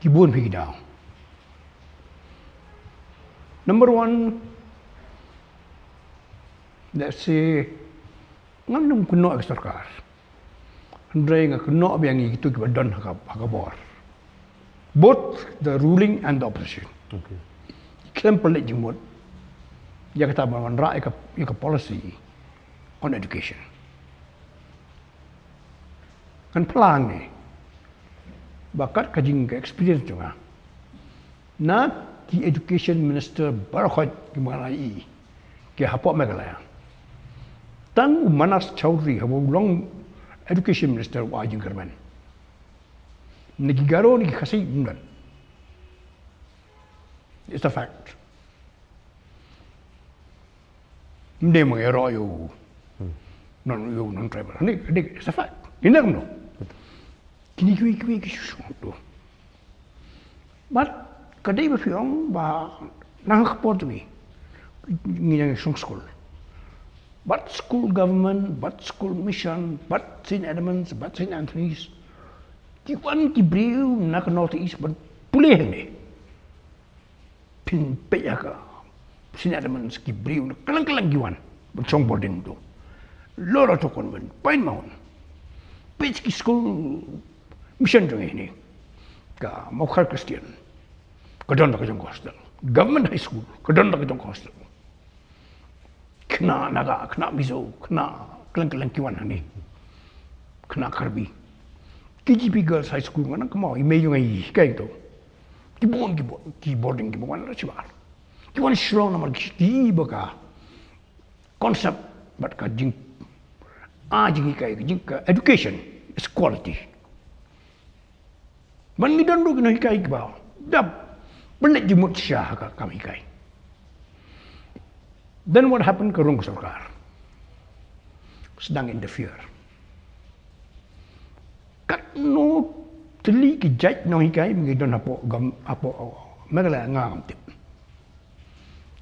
Ki bun phi ki daw. Number one, let's say, ngam nym kynnoh ïa ka sorkar. Hynrei nga kynnoh biang ïa kitu kiba don ha ka, ha ka bor. Both the ruling and the opposition. Okay. Khlem pynleit jingmut ïa kata ban wanrah ïa ka, ïa ka policy on education. Ngan phla hangne ba kat ka jing ka experience jong nga, na ki education minister baroh khoit kiba nga la ïohi ki hapoh Meghalaya, tang u Manas Chaudhary haba u long education minister u ai jingkyrmen. Na ki Garo, na ki Khasi, ym don. It's a fact. Ym dei ma nga ïaroh ïa u non, ïa u non-tribal. Ni, ni, it's a fact. Ni, kumno? Kine kiwei kiwei ki shu shong haduh. Bad ka dei ba phi ong ba na ka por jong ngi, ngi nang shong skul. Bad school government, bad school mission, bad Saint Edmund's, bad Saint Anthony's, ki wan ki briew na ka North East ban pule hangne. Phin peit ïa ka Saint Edmund's, ki briew na kylleng kylleng ki wan ban shong boarding tu. Loratu Convent, Pine Mount. Peit ki skul mission jong ngi. Ka Mawkhar Christian, ka don da ka jong ka hostel. Government High School, ka don da ka jong ka hostel. Khynnah Naga, khynnah Mizo, khynnah kylleng kylleng ki wan hangne. Khynnah Karbi. K G P Girls High School, nga nang kynmaw i mei jong nga i hikai to. Ki bun ki bo-, ki boarding ki ba wan na shibar. Ki wan Shillong namar ki, ki ba ka concept bad ka jing, a jinghikai, ka jing, ka education is quality. Man ngi don ruh ki nonghikai kiba dap, pynleit jingmut sha ha ka kam hikai. Then what happened? Ka rung ka sorkar sdang interfere. Katno tylli ki jait nonghikai ba ngi don hapoh gam, hapoh Meghalaya nga ngam tip.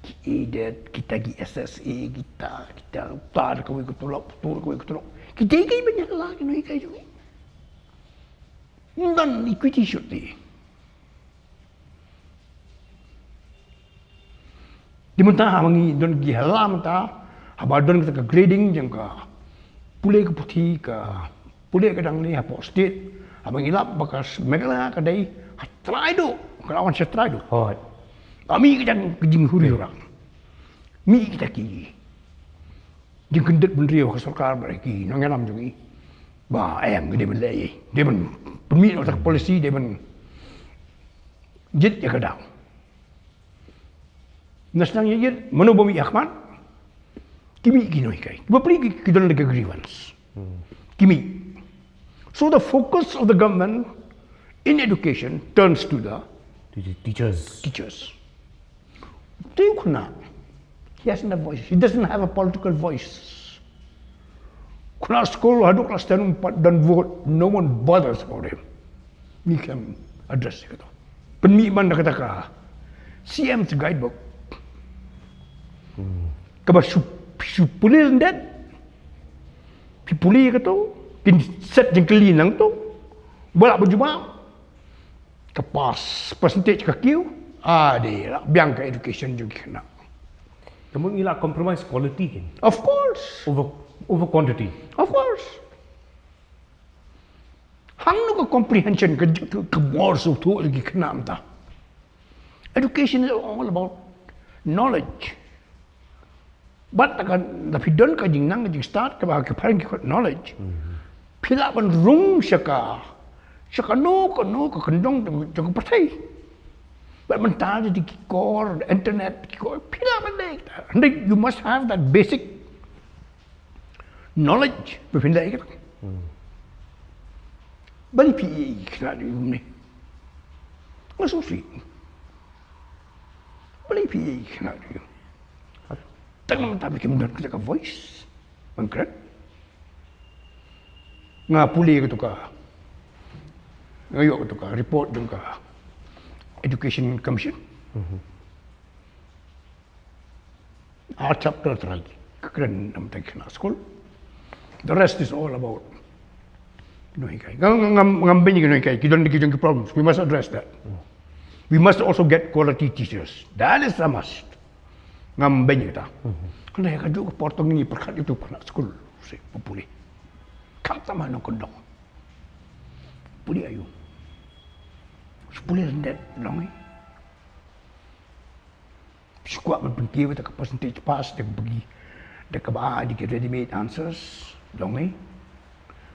Ki aided, kita ki S S A, kita, kita, uta da kawei ka tulop, uta da kawei ka tulop. Kita ki ban ïalah ki nonghikai jong ngi. Ym don equity should be. Te mynta haba ngi don ki hala mynta, haba don kita ka grading jong ka pule ka puthi, ka pule ka dang ne hapoh state, haba ngi lap ba ka Meghalaya ka dei ha trai duh, ka la wan sha trai duh. Hooid. Ba mih ka jong ka jinghuri orang. Mih kita ki jingkyndit bynriew ha ka sorkar bad ki nongïalam jong ngi. Ba em, ngi dei ban leh, dei ban pynmih na ka policy, dei ban jied ïa ka daw. Nga sdang ïa ïa, mano ba mih ha khmat? Ki mih ki nonghikai. Ba pli ki, ki don da ka grievance. Ki mih. So the focus of the government in education turns to the Teachers. Teachers. Te u khynnah, he has no voice. He doesn't have a political voice. Khynnah skul haduh klas ten um pat don vote, no one bothers about him. Ngi khlem address ïa kato. Pynmih ban da kata ka C M's Guidebook. Kaba shu, shu pule lyndet. Phi pule ïa kato, kin set jingkylli nangto. Ba lah ban jubab. Ka pass percentage ka kiew, ah, dei lah biang ka education jong ki khynnah. Te mut ngi lah compromise quality kin? Of course. Over, over quantity. Of course. Hangno ka comprehension, ka, ka, ka bor shuh ïa ki khynnah mynta. Education is all about knowledge. Bad da ka, da phi don ka jingnang, ka jingstad, kaba ki phareng ki khot knowledge. Phi lah ban rung sha ka, sha kano kano ka kyndong jong, jong ka pyrthei. Bad mynta da ki kor internet, ki kor, phi lah ban leh. Hynrei you must have that basic knowledge ba phin leh ïa kata. Balei phi ïa ïa khynnah ïa u ne? Nga sngewsih. Balei phi ïa ïa khynnah ïa u? Tang namar ba kim don kata ka voice ban kren. Nga pule kato ka, nga ïoh kato ka report jong ka Education Commission. Ar chapter trai ka kren namar ki khynnah skul. The rest is all about ki nonghikai. Ngam, ngam, ngam beiñ ki nonghikai. Ki don ki jong ki problems. We must address that. We must also get quality teachers. That is a must. Ngam beiñ kita. Kane ka juk ka por tang ngi pyrkhat ïa u khynnah skul. Si, pule. Kam tama nongkyndong. Pule aïu. Pule lyndet long ngi. Shu kwah ban pynkiew da ka percentage pass da ka bagi, da kaba ai da ki ready made answers, long ngi.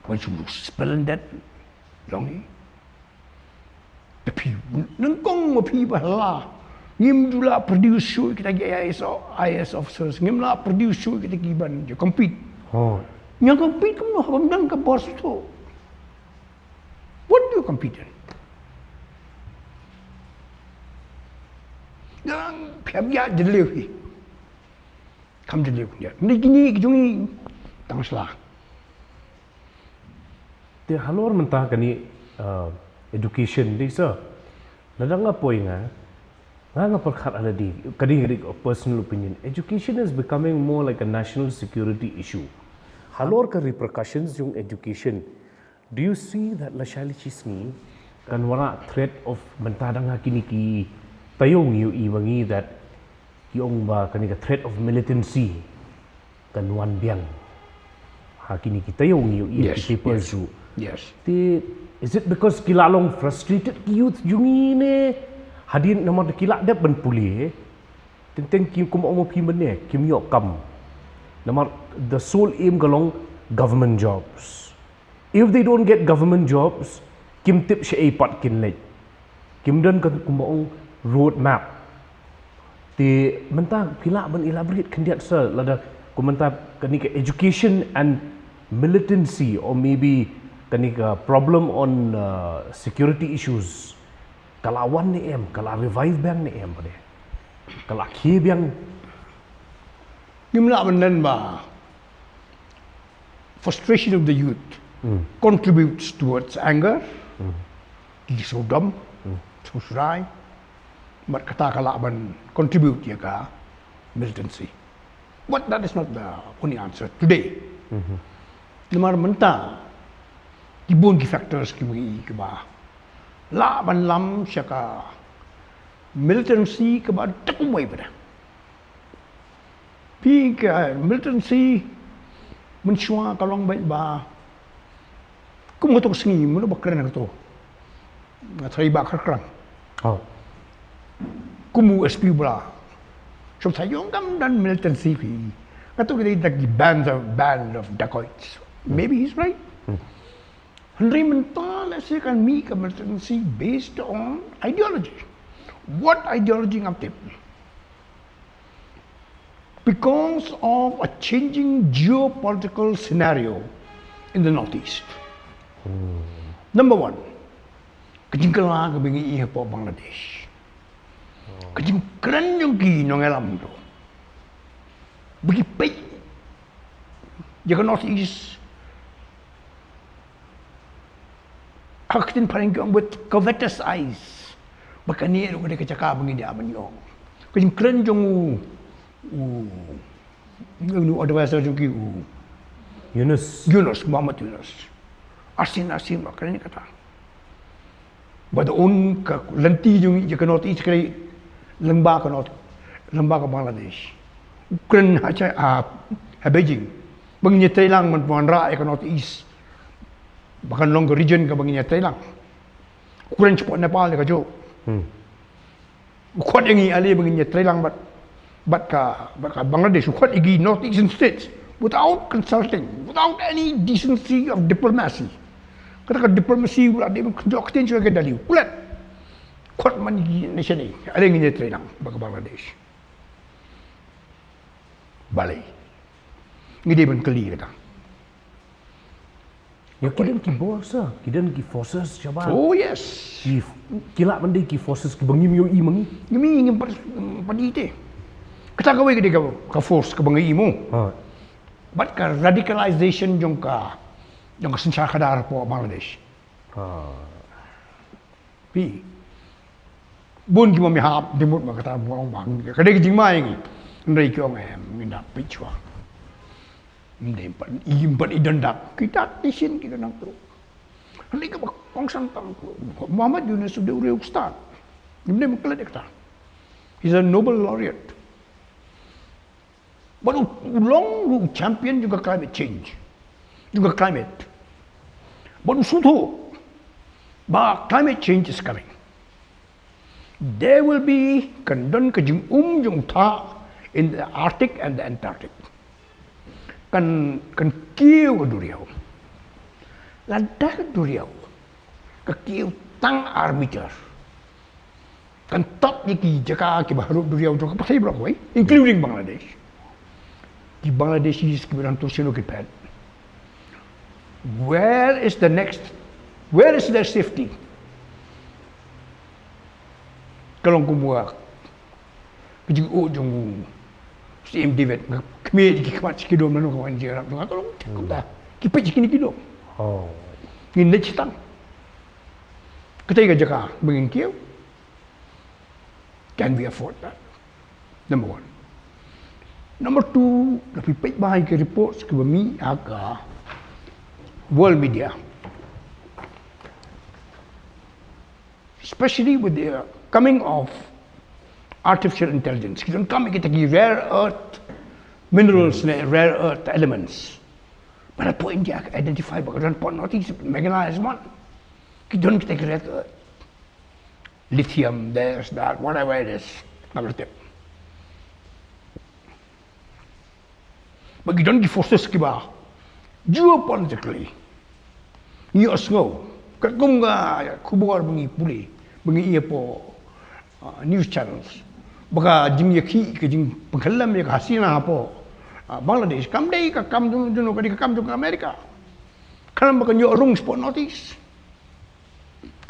Wan shu spell lyndet, long ngi. Te phi nyngkong ma phi ba la, ngim ju lah produce shuh kita ki I A S o-, I A S officers, ngim lah produce shuh kita ki ban ïa compete. Hooid. Ïa compete kumno haba ym don ka bor shuh. What do you compete in? Ngan phi hap ïa jylliew hi. Kam jylliew ïa. Ni kine ki jong ngi tang sla. Te halor mynta kane, uh, education dei sa. Lada nga poi nga, nga nga pyrkhat already, ka dei ka dei ka personal opinion. Education is becoming more like a national security issue. Halor ka repercussions jong education, do you see that lashai lashisngi kan wanrah threat of, mynta dang ha kine ki taïew ngi ïohi ba ngi that ki ong ba kane ka threat of militancy kan wan biang. Ha kine ki taïew ngi ïohi ki papers ruh. Te is it because ki la long frustrated ki youth jong ngi ne? Hadien namar ki la dep ban pule. Teng teng ki, kumba ong phi mynne, kim ïoh kam. Namar the sole aim ka long government jobs. If they don't get government jobs, kim tip shaei pat kin leit. Kim don ka, kumba ong, road map. Te mynta phi lah ban elaborate khyndiat sa, lada kumta kane ka education and militancy, or maybe kane ka problem on, uh, security issues, ka la wan ne em, ka la revive biang ne em pat? Ka la khie biang? Ngim lah ban len ba frustration of the youth contributes towards anger, ki sngewdom, sngewsrai, bad kata ka lah ban contribute ïa ka militancy. But that is not the only answer today. Namar mynta ki bun ki factors kiba, kiba lah ban lam sha ka militancy kaba da kumwei pat. Phi, ka militancy mynshuwa ka long beit ba kum kato ka sngi, mano ba kren kato? Nga trai ba kar krang. Kum u S P Bra. Shop sa ïong kam don militancy phi. Kato ka dei da ki band of, band of dacoits. Maybe he's right. Hynrei mynta lehse kan mih ka militancy based on ideology. What ideology ngam tip? Because of a changing geopolitical scenario in the Northeast. Number one, ka jingkylla kaba ngi ïohi hapoh Bangladesh. Ka jingkren jong ki nongïalam ruh ba ki peit ïa ka Northeast ha ka ktien phareng ki ong with covetous eyes. Ba kane ruh ka dei ka jaka ba ngin ïa ban ïoh. Ka jingkren jong u, u, u advisor jong ki, u Yunus. Yunus, Muhammad Yunus. Arsien, arsien ba kane kata. Ba da un ka lynti jong ngi ka Northeast ka dei lyngba ka North, lyngba ka Bangladesh. U kren ha Chi-, ha, ha Beijing. Ba ngin ïa trei lang ban wanrah ïa ka Northeast. Ba kan long ka region kaba ngin ïa trei lang. U kren shapoh Nepal ïa kajuh. U khot ïa ngi ale ba ngin ïa trei lang bad, bad ka, bad ka Bangladesh, u khot ïa ki North Eastern states without consulting, without any decency of diplomacy. Kata ka diplomacy u la dei ban kynjoh ktien shuwa ka Delhi. U klet. Khot man ïa ki nation ne, ale ngin ïa trei lang bad ka Bangladesh. Balei? Ngi dei ban kylli kata. Ïa ki don ki bor sa, ki don ki forces shabar. Oh yes. Ki, ki lah ban dei ki forces kiba ngim ïohi ma ngi. Ngim ïohi, ngim pat, ngim pat ïohi te. Kata kawei ka dei ka, ka force kaba ngi ïohi mo. Bad ka radicalization jong ka, jong ka synshar khadar hapoh Bangladesh. Phi. Bun ki mami hap, dei mut ma kata ba ong ba ka dei ka jingma ïa ngi. Hynrei ki ong em, ngin da peit shuwa. Ym dei pat, ym pat i don dak. Ki dak ki shin ki don nang tu. Hynrei kaba kongsan tang tu. Muhammad Yunus u dei u riewstad. Ym dei ma klet ïa kata. He's a Nobel laureate. Bad u, u long ruh u champion jong ka climate change. Jong ka climate. Bad u sngewthuh ba climate change is coming. There will be, kan don ka jingum jong u thah in the Arctic and the Antarctic. Kan, kan kiew ka duriaw. Lada ka duriaw ka kiew tang ar meter, kan top ïa ki jaka kiba harud duriaw jong ka pyrthei baroh kawei, including Bangladesh. Ki Bangladeshis kiba don tur sien ki phet. Where is the next, where is their safety? Ka long kumba ka jingïoh jong u Syiem David, nga khmih ki khmat shi kilo, mano ka wan jingïarap jong nga, ka long kumta. Ki peit shi kilo. Ngin leit shi tang. Katei ka jaka ba ngin kiew. Can we afford that? Number one. Number two, lada phi peit bha ïa ki reports kiba mih ha ka world media, especially with the coming of artificial intelligence, ki donkam ïa kita ki rare earth minerals ne rare earth elements. Ba hapoh India ka identify ba ka don hapoh Northeast, Meghalaya, Assam. Ki don kita ki rare earth. Lithium, this, that, whatever it is. Ngam lah tip. Ba ki don ki forces kiba geopolitically, ngi ïohsngew katkum ka khubor ba ngi pule, ba ngi ïohi hapoh, uh, news channels, ba ka jingïakhih, ka jingpynkhyllem ïa ka Hasina hapoh, uh, Bangladesh kam dei ka kam jong, jong, ka dei ka kam jong ka America. Khnang ba kan ïoh rung shapoh Northeast.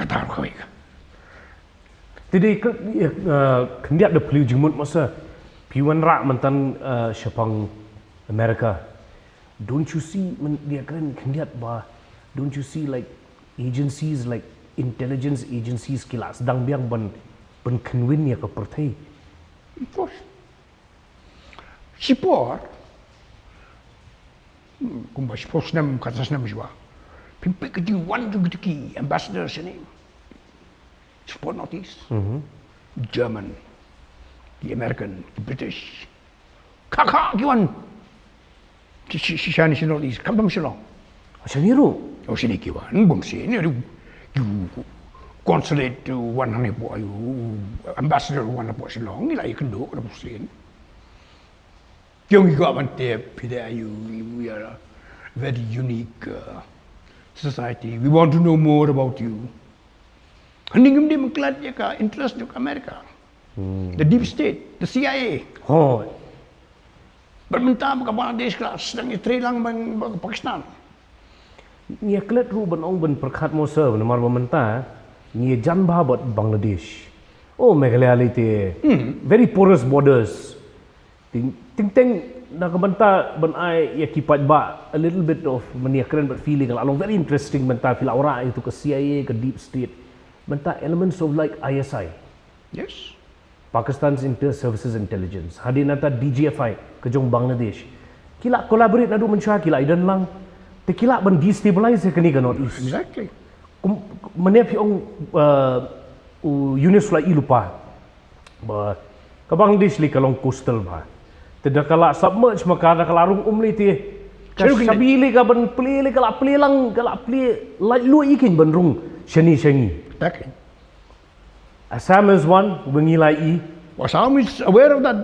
Kata ruh kawei ka. Te dei ka, eh, khyndiat da phylliew jingmut, masa phi wanrah mynta, eh, shaphang America. Don't you see, mynta ka khyndiat ba, don't you see, like, agencies, like, intelligence agencies ki la sdang biang ban, ban kynwin ïa ka pyrthei? Of course. Shipor, hmm, kumba shipor snem, kata snem shuwa, phin peit ka jingwan jong kita ki ambassador shane shapoh Northeast. Mhm. German, ki American, ki British. Kha kha ki wan. Shi-, shi-, shi-, shane sha Northeast, khamtam Shillong. Shane ruh? Oh, shane ki wan, bun sien, ne ruh. Ki consulate wan hangne hapoh, ïa u ambassador wan hapoh Shillong, ngi la ïakynduh, bun sien. Ki ong, ngi kwah ban tip, phi dei aïu, we are a very unique, uh, society. We want to know more about you. Hangne ngim dei ban klet ïa ka interest jong ka America. Hmm. The deep state, the C I A. Hooid. Bad mynta ba ka Bangladesh ka la sdang ïatrei lang bad, bad ka Pakistan. Ngi ïa klet ruh ban ong ban pyrkhat mo sir, namar ba mynta ngi ïajan bha bad Bangladesh. Oh, Meghalaya lei te. Hmm. Very porous borders. Teng, teng, teng, na ka bynta ban ai ïa ki paidbah a little bit of, mynta ïa kren bad phi lei, ka la long very interesting, mynta phi la wanrah ïa tu ka C I A, ka deep state. Mynta elements of, like, I S I. Yes. Pakistan's Inter Services Intelligence. Hadien nangta D G F I, ka jong Bangladesh. Ki la collaborate naduh mynshuwa, ki la ïadon lang. Te ki lah ban destabilize ïa kane ka Northeast. Exactly. Kum, mynne phi ong, uh, u Yunus u la ïohi lypa ba ka Bangladesh lei ka long coastal bha. Te da ka la submerge ma ka, da ka la rung um lei te, ka shabi lei ka ban plie lei, ka la plie lang, ka la plie lait luid ïa ki ban rung shane sha ngi. Exactly. Assam is one, ba ngi la ïohi. Assam is aware of that.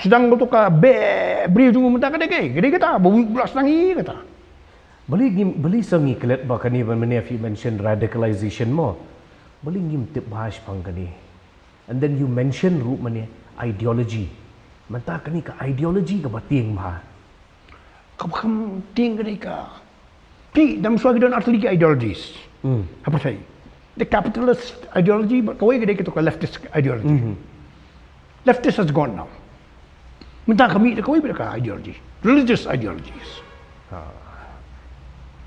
Sdang kato ka beh briew jong u mynta ka dei kaei, ka dei kata, ba u la sdang ïohi kata. Balei ngi, balei sa ngi klet ba kane, ba mynne phi mention radicalization mo. Balei ngim tip bha shaphang kane? And then you mention ruh mynne ideology. Mynta kane ka ideology kaba tieng bha. Kaba kham tieng ka dei ka, phi, dang shuwa ki don artylli ki ideologies. Hmm. Ha pyrthei. The capitalist ideology, bad kawei ka dei kato ka leftist ideology. Mhm. Leftist has gone now. Mynta ka mih da kawei pat ka ideology. Religious ideologies. Ah.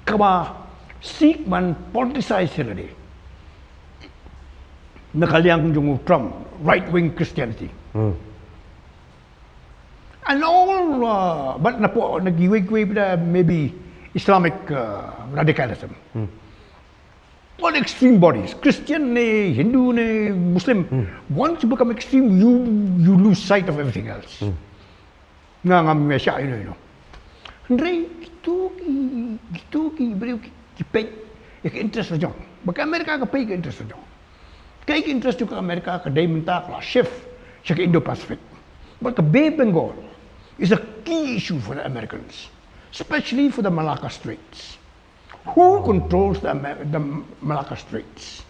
Kaba sik ban politicize ïa lade. Na ka liang jong u Trump, right wing Christianity. Hmm. And all, uh, but na pdeng, na kiwei kiwei pat, maybe Islamic, uh, radicalism. Hmm. All extreme bodies, Christian ne, Hindu ne, Muslim. Hmm. Once you become extreme, you, you lose sight of everything else. Hmm. Nga ngam ïa shah ïa no ïa no. Hynrei kito ki, kito ki briew ki, ki peit ïa ka interest la jong. Ba ka America ka peit ka interest la jong. Kaei ka interest jong ka America, ka dei mynta ka la shift sha ka Indo-Pacific. But ka Bay Bengal is a key issue for the Americans, especially for the Malacca Straits. Who controls the, Amer-, the Malacca Straits?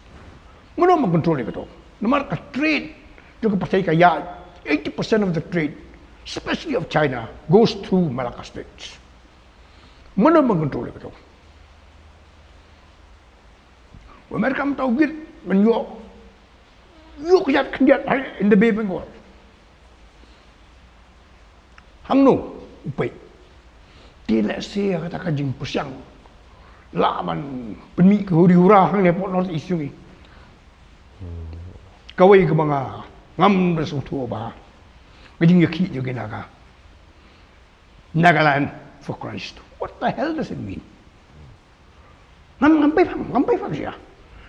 Mano ba control ïa kato? Namar ka trade jong ka pyrthei ka ïaid, eighty percent of the trade, especially of China, goes through Malacca Straits. Mano ba control ïa kato? America mynta u git ban ïoh, ïoh ka ïaid khyndiat ha in the Bay Bengal. Hangno u peit? Te lehse kata ka jingpyrshang lah ban pynmih ka huri hura hangne hapoh North East jong ngi. Kawei kaba nga ngam da sngewthuh bha, ka jingïakhih jong ki Naga. Nagaland for Christ. What the hell does it mean? Ngam, ngam pei phang, ngam pei phang shisha.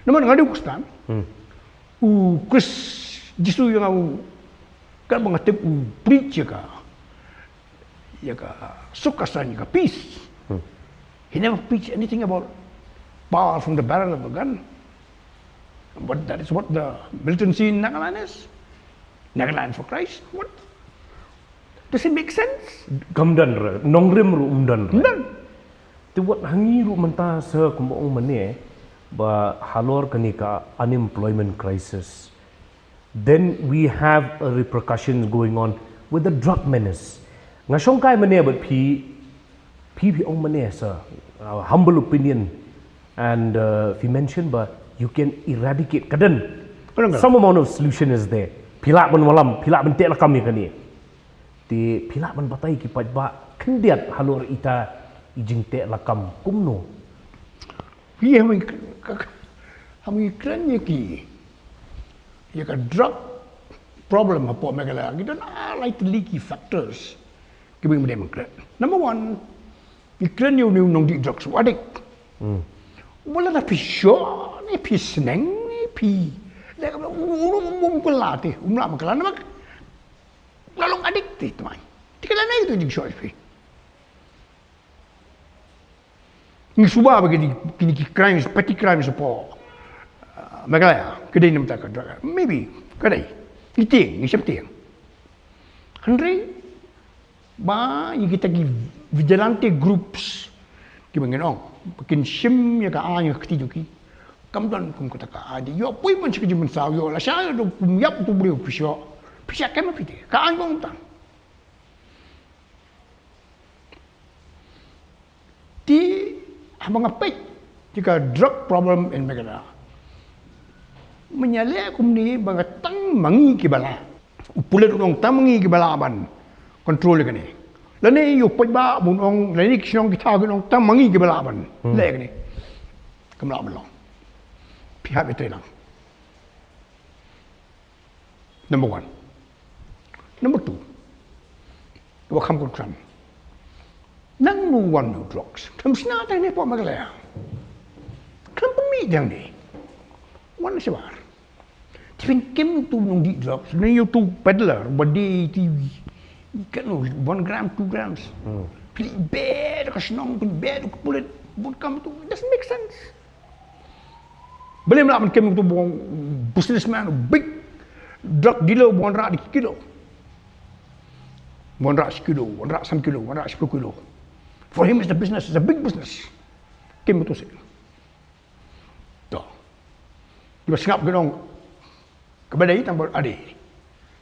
Namar nga dei u Khristan. Hmm. U Khrist Jisu ïa nga u, katba nga tip u preach ïa ka, ïa ka suk ka saiñ, ïa ka peace. Hmm. He never preached anything about power from the barrel of a gun. But that is what the militancy in Nagaland is. Nagaland for Christ. What? Does it make sense? Kam don re, nongrim ruh um don re. Don. Te wat hangne ruh mynta sa kumba ong mane ba halor kane ka unemployment crisis. Then we have a repercussion going on with the drug menace. Nga shongkai mane bad phi, phi phi ong mane sa, uh, humble opinion and, uh, phi mention ba you can eradicate ka don. Ka don, ka don. Some amount of solution is there. Phi lah ban wallam, phi lah ban teh lakam ïa kane. Te phi lah ban batai ki paidbah khyndiat halor ita i jingteh lakam kumno. Phi ha ngi ka, ka, ha ngi kren ïa ki, ïa ka drug problem hapoh Meghalaya. Ki don a lai tylli ki factors kiba ngi dei ban kren. Number one, ngi kren ïa une u nongdih drugs, u addict. Hmm. Ba lada phi shoh ne phi sneng ne phi, lada ka, u, u, u, um kylla te, um lah ban kylla namar la long addict te tmai. Te ka la nai tu jingshoh phi. Ngi suba ba kine, kine ki crimes, petty crimes hapoh, uh, Meghalaya ka dei namar ka drug. Maybe ka dei. Ngi tieng, ngi sheptieng. Hynrei ba ïa kita ki vigilante groups kiba ngin ong ba kin shim ïa ka aiñ ha ka kti jong ki, kam don kum kata ka aiñ. Ïoh poi ban sha ka jingmynsaw, ïoh lashai, ïoh da kum ïap uto u briew, phi shoh, phi shah kem ha phi te, ka aiñ ba ym tang. Te haba nga peit ïa ka drug problem in Meghalaya, mynta leh kumne ba nga tang ma ngi kiba lah. U pulit u ong tang ma ngi kiba lah ban control ïa kane. Lane ïa u paidbah bun ong, lane ki shnong ki thaw kin ong tang ma ngi kiba lah ban, hmm, leh ïa kane. Kam lah ban long. Phi hap ïatrei lang. Number one. Number two. Wa kham kon kham. Nangno wan u drugs? Kham shna tang ne pok Meghalaya. Kham pynmih tang ne. Wan shabar. Te phin kem uto u nongdih drugs, ne uto u peddler, ba die te, kano, one gram, two grams. Hmm. Phin beh da ka shnong, phin beh da ka pulit, bun kam tu, it doesn't make sense. Balei ym lah ban kem uto u businessman, u big drug dealer, ba wanrah da ki kilo. Ba wanrah shi kilo, wanrah san kilo, wanrah shiphew kilo. For him it's a business, it's a big business. Kem uto seh. To. Kiba sngap ki ong, kaba dei tang ba ade.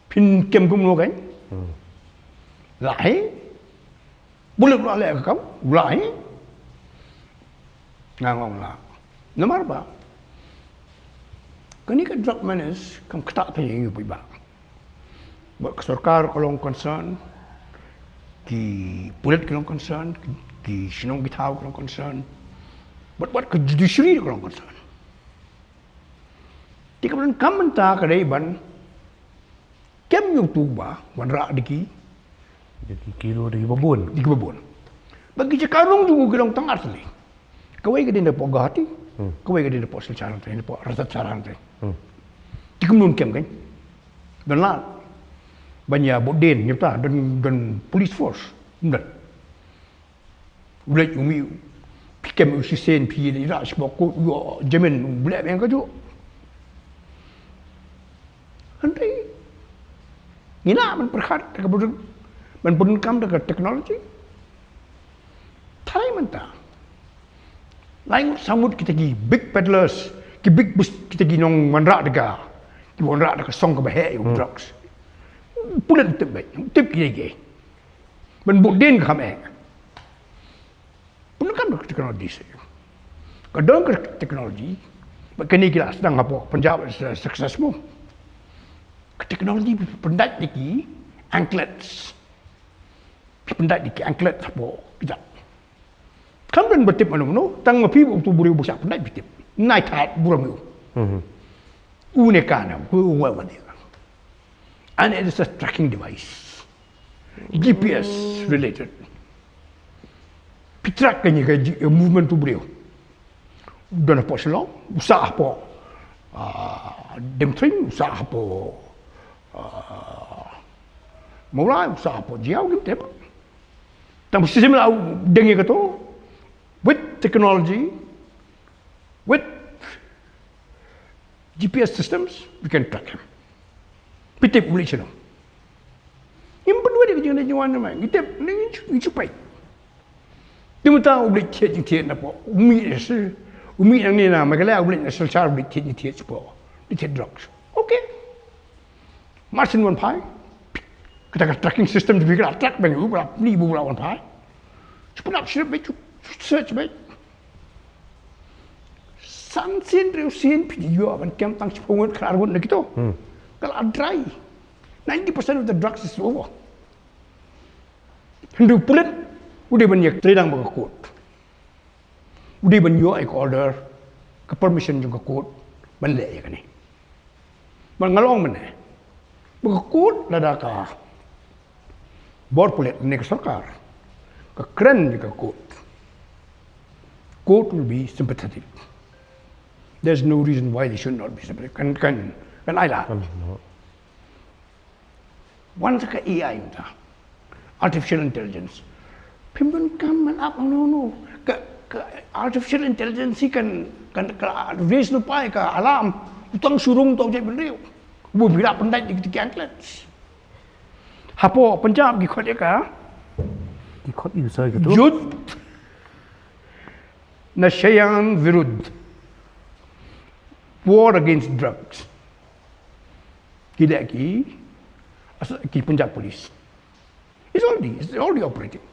Phin kem kumno kein? Hmm. Lah hi. Buluk lah leh ka kam, lah hi. Nga ong lah. Namar ba kane ka drug menace kam ktah te ïa ngi u paidbah. Bad ka sorkar ka long concern, ki pulit ki long concern, ki, ki shnong ki thaw ki long concern, bad, bad ka judiciary ka long concern. Te kaba donkam mynta ka dei ban kem ïa uto uba wanrah da ki, da ki kilo, da kiba bun, da kiba bun. Bad ki jaka rung jong u ki long tang ar tylli. Kawei ka dei napoh Guwahati, hmm, kawei ka dei napoh Silchar hangtei, napoh Raisadsaar hangtei. Hmm. Te kumno kem kein? Don lad ban ïa bud dien, ïa uta don, don police force. Ym don. U leit u mih, phi kem u shisien, phi ïa rah shapoh kot, u ïoh jamin, u leh biang kajuh. Hynrei ngi lah ban pyrkhat da ka, ban pyndonkam da ka technology. Tharai mynta lai ngut saw ngut kita ki big peddlers, ki big bus, kita ki nongwanrah da ka, ki wanrah da ka song kaba heh ïa u, hmm, drugs. Pulit u tip beit, u tip kiei kiei. Ban bud dien ka kham eh. Pyndonkam da ka technology seh. Ka don ka technology. Bad kane ki la sdang hapoh Punjab, it's a success mo. Ka technology pyndait da ki anklets. Pyndait da ki anklets hapoh kita. Kam don ba tip mano mano, tang ma phi uto u briew ba shah pyndait phi tip. Nai thad burom ïa u. Mhm. Une ka nam, u wa wa ne. And it is a tracking device. G P S related. Phi track ka ïa ka ji-, movement u briew. U don hapoh Shillong, u sah hapoh, ah, Demtring, u sah hapoh, ah, Mawlai, u sah hapoh Jaiaw, ngim tip. Tang ba shisien la u deng ïa kato. Wait technology, with G P S systems, we can track him. Phi tip u leit shano? Ngim pynwit ïa ka jingïaid jingwan, ngi tip, ngi shu peit. Te mynta u leit thied jingthied na pdeng, u mih na shi, u mih nangne na Meghalaya, u leit na Silchar, u leit thied jingthied shapoh, leit thied drugs. Okay. Mar shen wan phai, kata ka tracking system, te phi la track beit u, ba la plie, ba la wan phai. Shu pynap shu beit, shu search beit. San sien hynriew sien phi ïoh ban kem tang shiphew ngut, khatar ngut na kito. Ka la dry. Ninety percent of the drugs is over. Hynriew pulit u dei ban ïa trei lang bad ka court. U dei ban ïoh ïa ka order, ka permission jong ka court ban leh ïa kane. Bad nga la ong mynne ba ka court, lada ka bor pulit ne ka sorkar ka kren ïa ka court, court will be sympathetic. There's no reason why they should not be sympathetic. Kan, kan, kan ai lad. Kan, no. Wan sa ka A I mynta, artificial intelligence. Phim donkam ban ap, no, no. Ka, ka artificial intelligence hi kan, kan, ka raise lypa ïa ka alarm. U tang shu rung, u tang jaitbynriew. U ba phi lah pyndait ïa ki anklet. Hapoh Punjab ki khot ïa ka, ki khot ïa ka, sa ïa ka tu, Youth Nashiyan Virudh, War Against Drugs. Ki leh ki, as-, ki Punjab Police. It's already, it's already operating.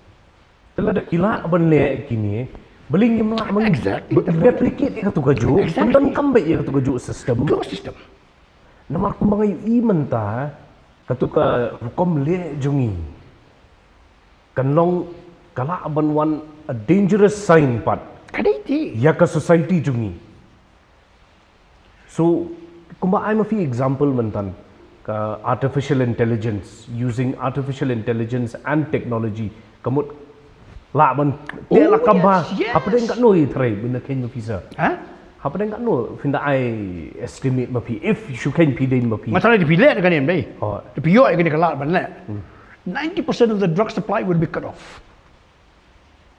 Te lada ki lah ban leh kine, balei ngim lah ban, exactly, replicate ïa katu kajuh, exactly, pyndonkam beit ïa katu kajuh system. Kajuh system. Namar kumba nga ïohi mynta, katu ka rukom leh jong ngi kan long, ka lah ban wan a dangerous sign pat, ka dei te, ïa ka society jong ngi. So, kumba ai ma phi example mynta ka artificial intelligence, using artificial intelligence and technology, ka mut lah ban teh, oh, lakam bha, yes, yes, hapdeng katno i trai, bynta khein ma phi sa. Ha? Hapdeng katno phin da ai estimate ma phi, if shu khein phi dei ma phi. Nga trai da phi leh da kane, em dei. Oh. Da phi ïoh ïa kane ka lad ban leh. Hmm. Ninety percent of the drug supply will be cut off.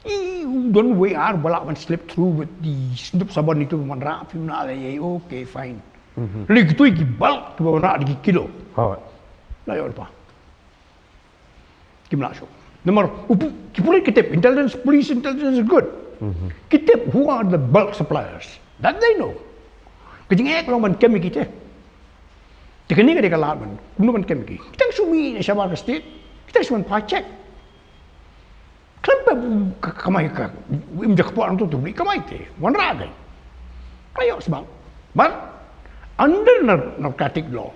I, don wei ar ba lah ban slip through with the snoop sabon itu ban rah, phim lah leh, okay, fine. Mhm. Lei kitu ki bulk, ki ban rah da ki kilo. Ha. La ïoh lypa. Kim lah shuh. Namar u pu-, ki pulit ki tip, intelligence, police intelligence is good. Mhm. Ki tip who are the bulk suppliers. That they know. Ka jingeh ka long ban kem ïa kita. Te kane ka dei ka lad ban, kumno ban kem ïa ki. Kita shu mih na shabar ka state, kita shu ban phai check. Khlem pep ka kamai ka, im jakpoh nangtu, tu bri kamai te wanrah ka. Ka ïoh sbang. But under nar-, narcotic law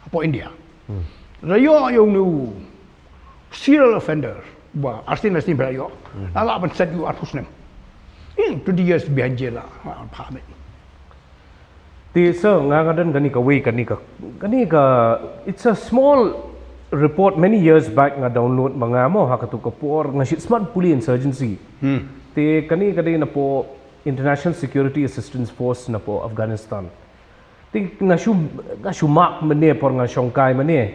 hapoh India, hmm, la ïoh ïa une u serial offender ba arsien arsien ba la ïoh, hmm, la lah ban set ïa u arphew snem. Hmm, twenty years behind jail la, la phah beit. Te sir, nga, nga don kane kawei, kane ka, kane ka, it's a small report many years back nga download ma nga mo, ha katu ka por nga shit smat pule insurgency. Hmm. Te kane ka dei napoh International Security Assistance Force napoh Afghanistan. Te nga shu, nga shu mark mynne por nga shongkai mynne.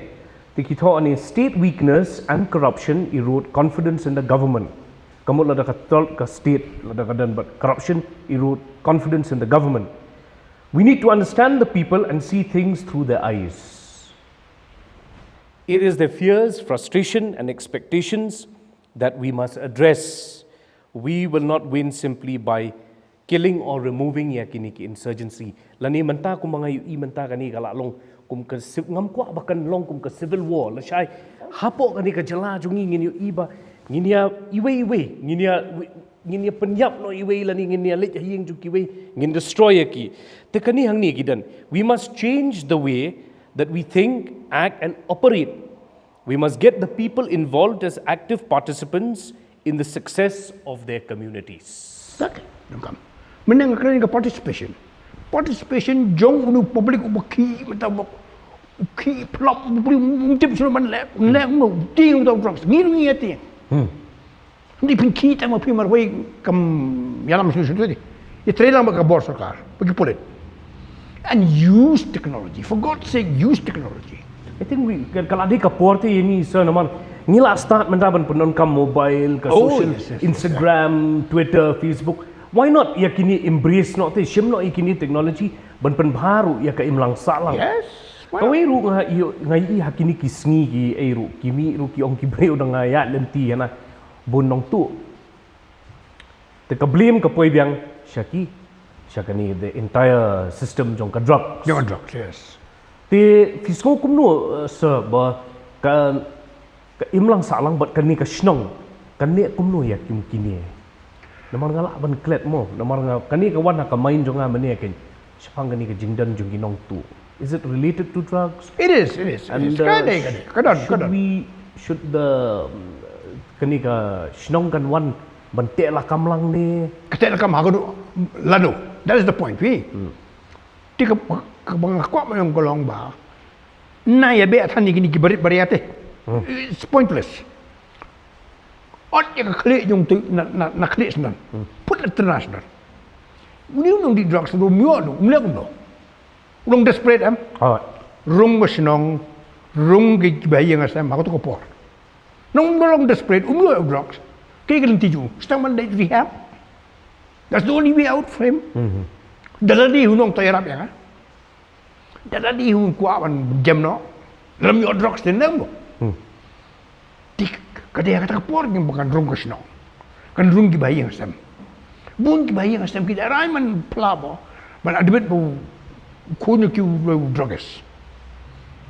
Te ki thoh ne, state weakness and corruption erode confidence in the government. Ka mut lada ka tol ka state, lada ka don bad corruption, erode confidence in the government. We need to understand the people and see things through their eyes. It is their fears, frustration, and expectations that we must address. We will not win simply by killing or removing ïa kine ki insurgency. Lane mynta kumba nga ïohi mynta kane ka la long kum ka civ-, ngam kwah ba kan long kum ka civil war lashai. Hapoh kane ka jylla jong ngi ngin ïohi ba ngin ïa iwei iwei, ngin ïa, ngin ïa pynïap noh iwei lane ngin ïa leit ha ïing jong kiwei, ngin destroy ïa ki. Te kane hangne ki don. We must change the way that we think, act and operate. We must get the people involved as active participants in the success of their communities. Tak, donkam. Mynne nga kren ka participation. Participation jong u public uba khih, mynta uba khih phlop, uba khih, um tip shano ban leh, leh, um tieng uta u drugs. Ngi ruh ngi ïa tieng. Hmm. Ngi pynkhih tang ma phi marwei kam ïalam shuh shuh te. Ïa trei lang bad ka bor sorkar, bad ki pulit. And use technology. For God's sake, use technology. I think we, ka, ka la dei ka por te ïa ngi sir namar ngi la start mynta ban pyndonkam mobile, ka, oh, social, yes, yes, yes, Instagram, Twitter, Facebook. Why not ïa kine embrace noh te, shim noh ïa kine technology ban pynbha ruh ïa ka imlang sahlang. Yes. Why Ka not? wei ruh nga ïoh, nga ïohi ha kine ki sngi ki ei ruh, ki mih ruh ki ong ki briew da nga ïa lynti ïa na bun nongtuh. Te ka blame ka poi biang sha ki, sha kane the entire system jong ka drugs. Jong ka drugs, yes. Te phi sngew kumno, eh, sir, ba ka, ka imlang sahlang bad kane ka shnong kan neh kumno ïa kum kine? Namar nga lah ban klet mo, namar nga kane ka wan ha ka mind jong nga mynne kein shaphang kane ka jingdon jong ki nongtuh. Is it related to drugs? It is, it is. It And is. uh, Ka dei, ka dei. Ka don, ka should don. we, should the, um, kane ka shnong kan wan ban teh lakam lang ne? Ka teh lakam ha ka dei lano. That is the point, wi. Te ka, ka ba nga kwah ban ong ka long ba, na ïa beh than ïa kine ki barit baria te. It's pointless. Ot ïa ka khlieh jong tu na, na, na khlieh shnong. Put na tyrna shnong. Uni u nongdih drugs ruh um ïoh, um leh kumno. U long desperate em. Oh, Rung ka shnong, rung ki bahaïing hasem ha kato ka por. Nong um long desperate, um ïoh drugs. Kaei ka lynti jong u? Sdang ban leit rehab. That's the only way out for him. Da lade u nongthoh ïarap ïa nga. Da lade u kwah ban jem noh. Lem ïoh drugs te nem noh. Te ka dei ha kata ka por ngi ba kan rung ka shnong. Kan rung ki bahaïing hasem. Bun ki bahaïing hasem ki da rai man pla ba ban admit ba u khun ki u, u drugs.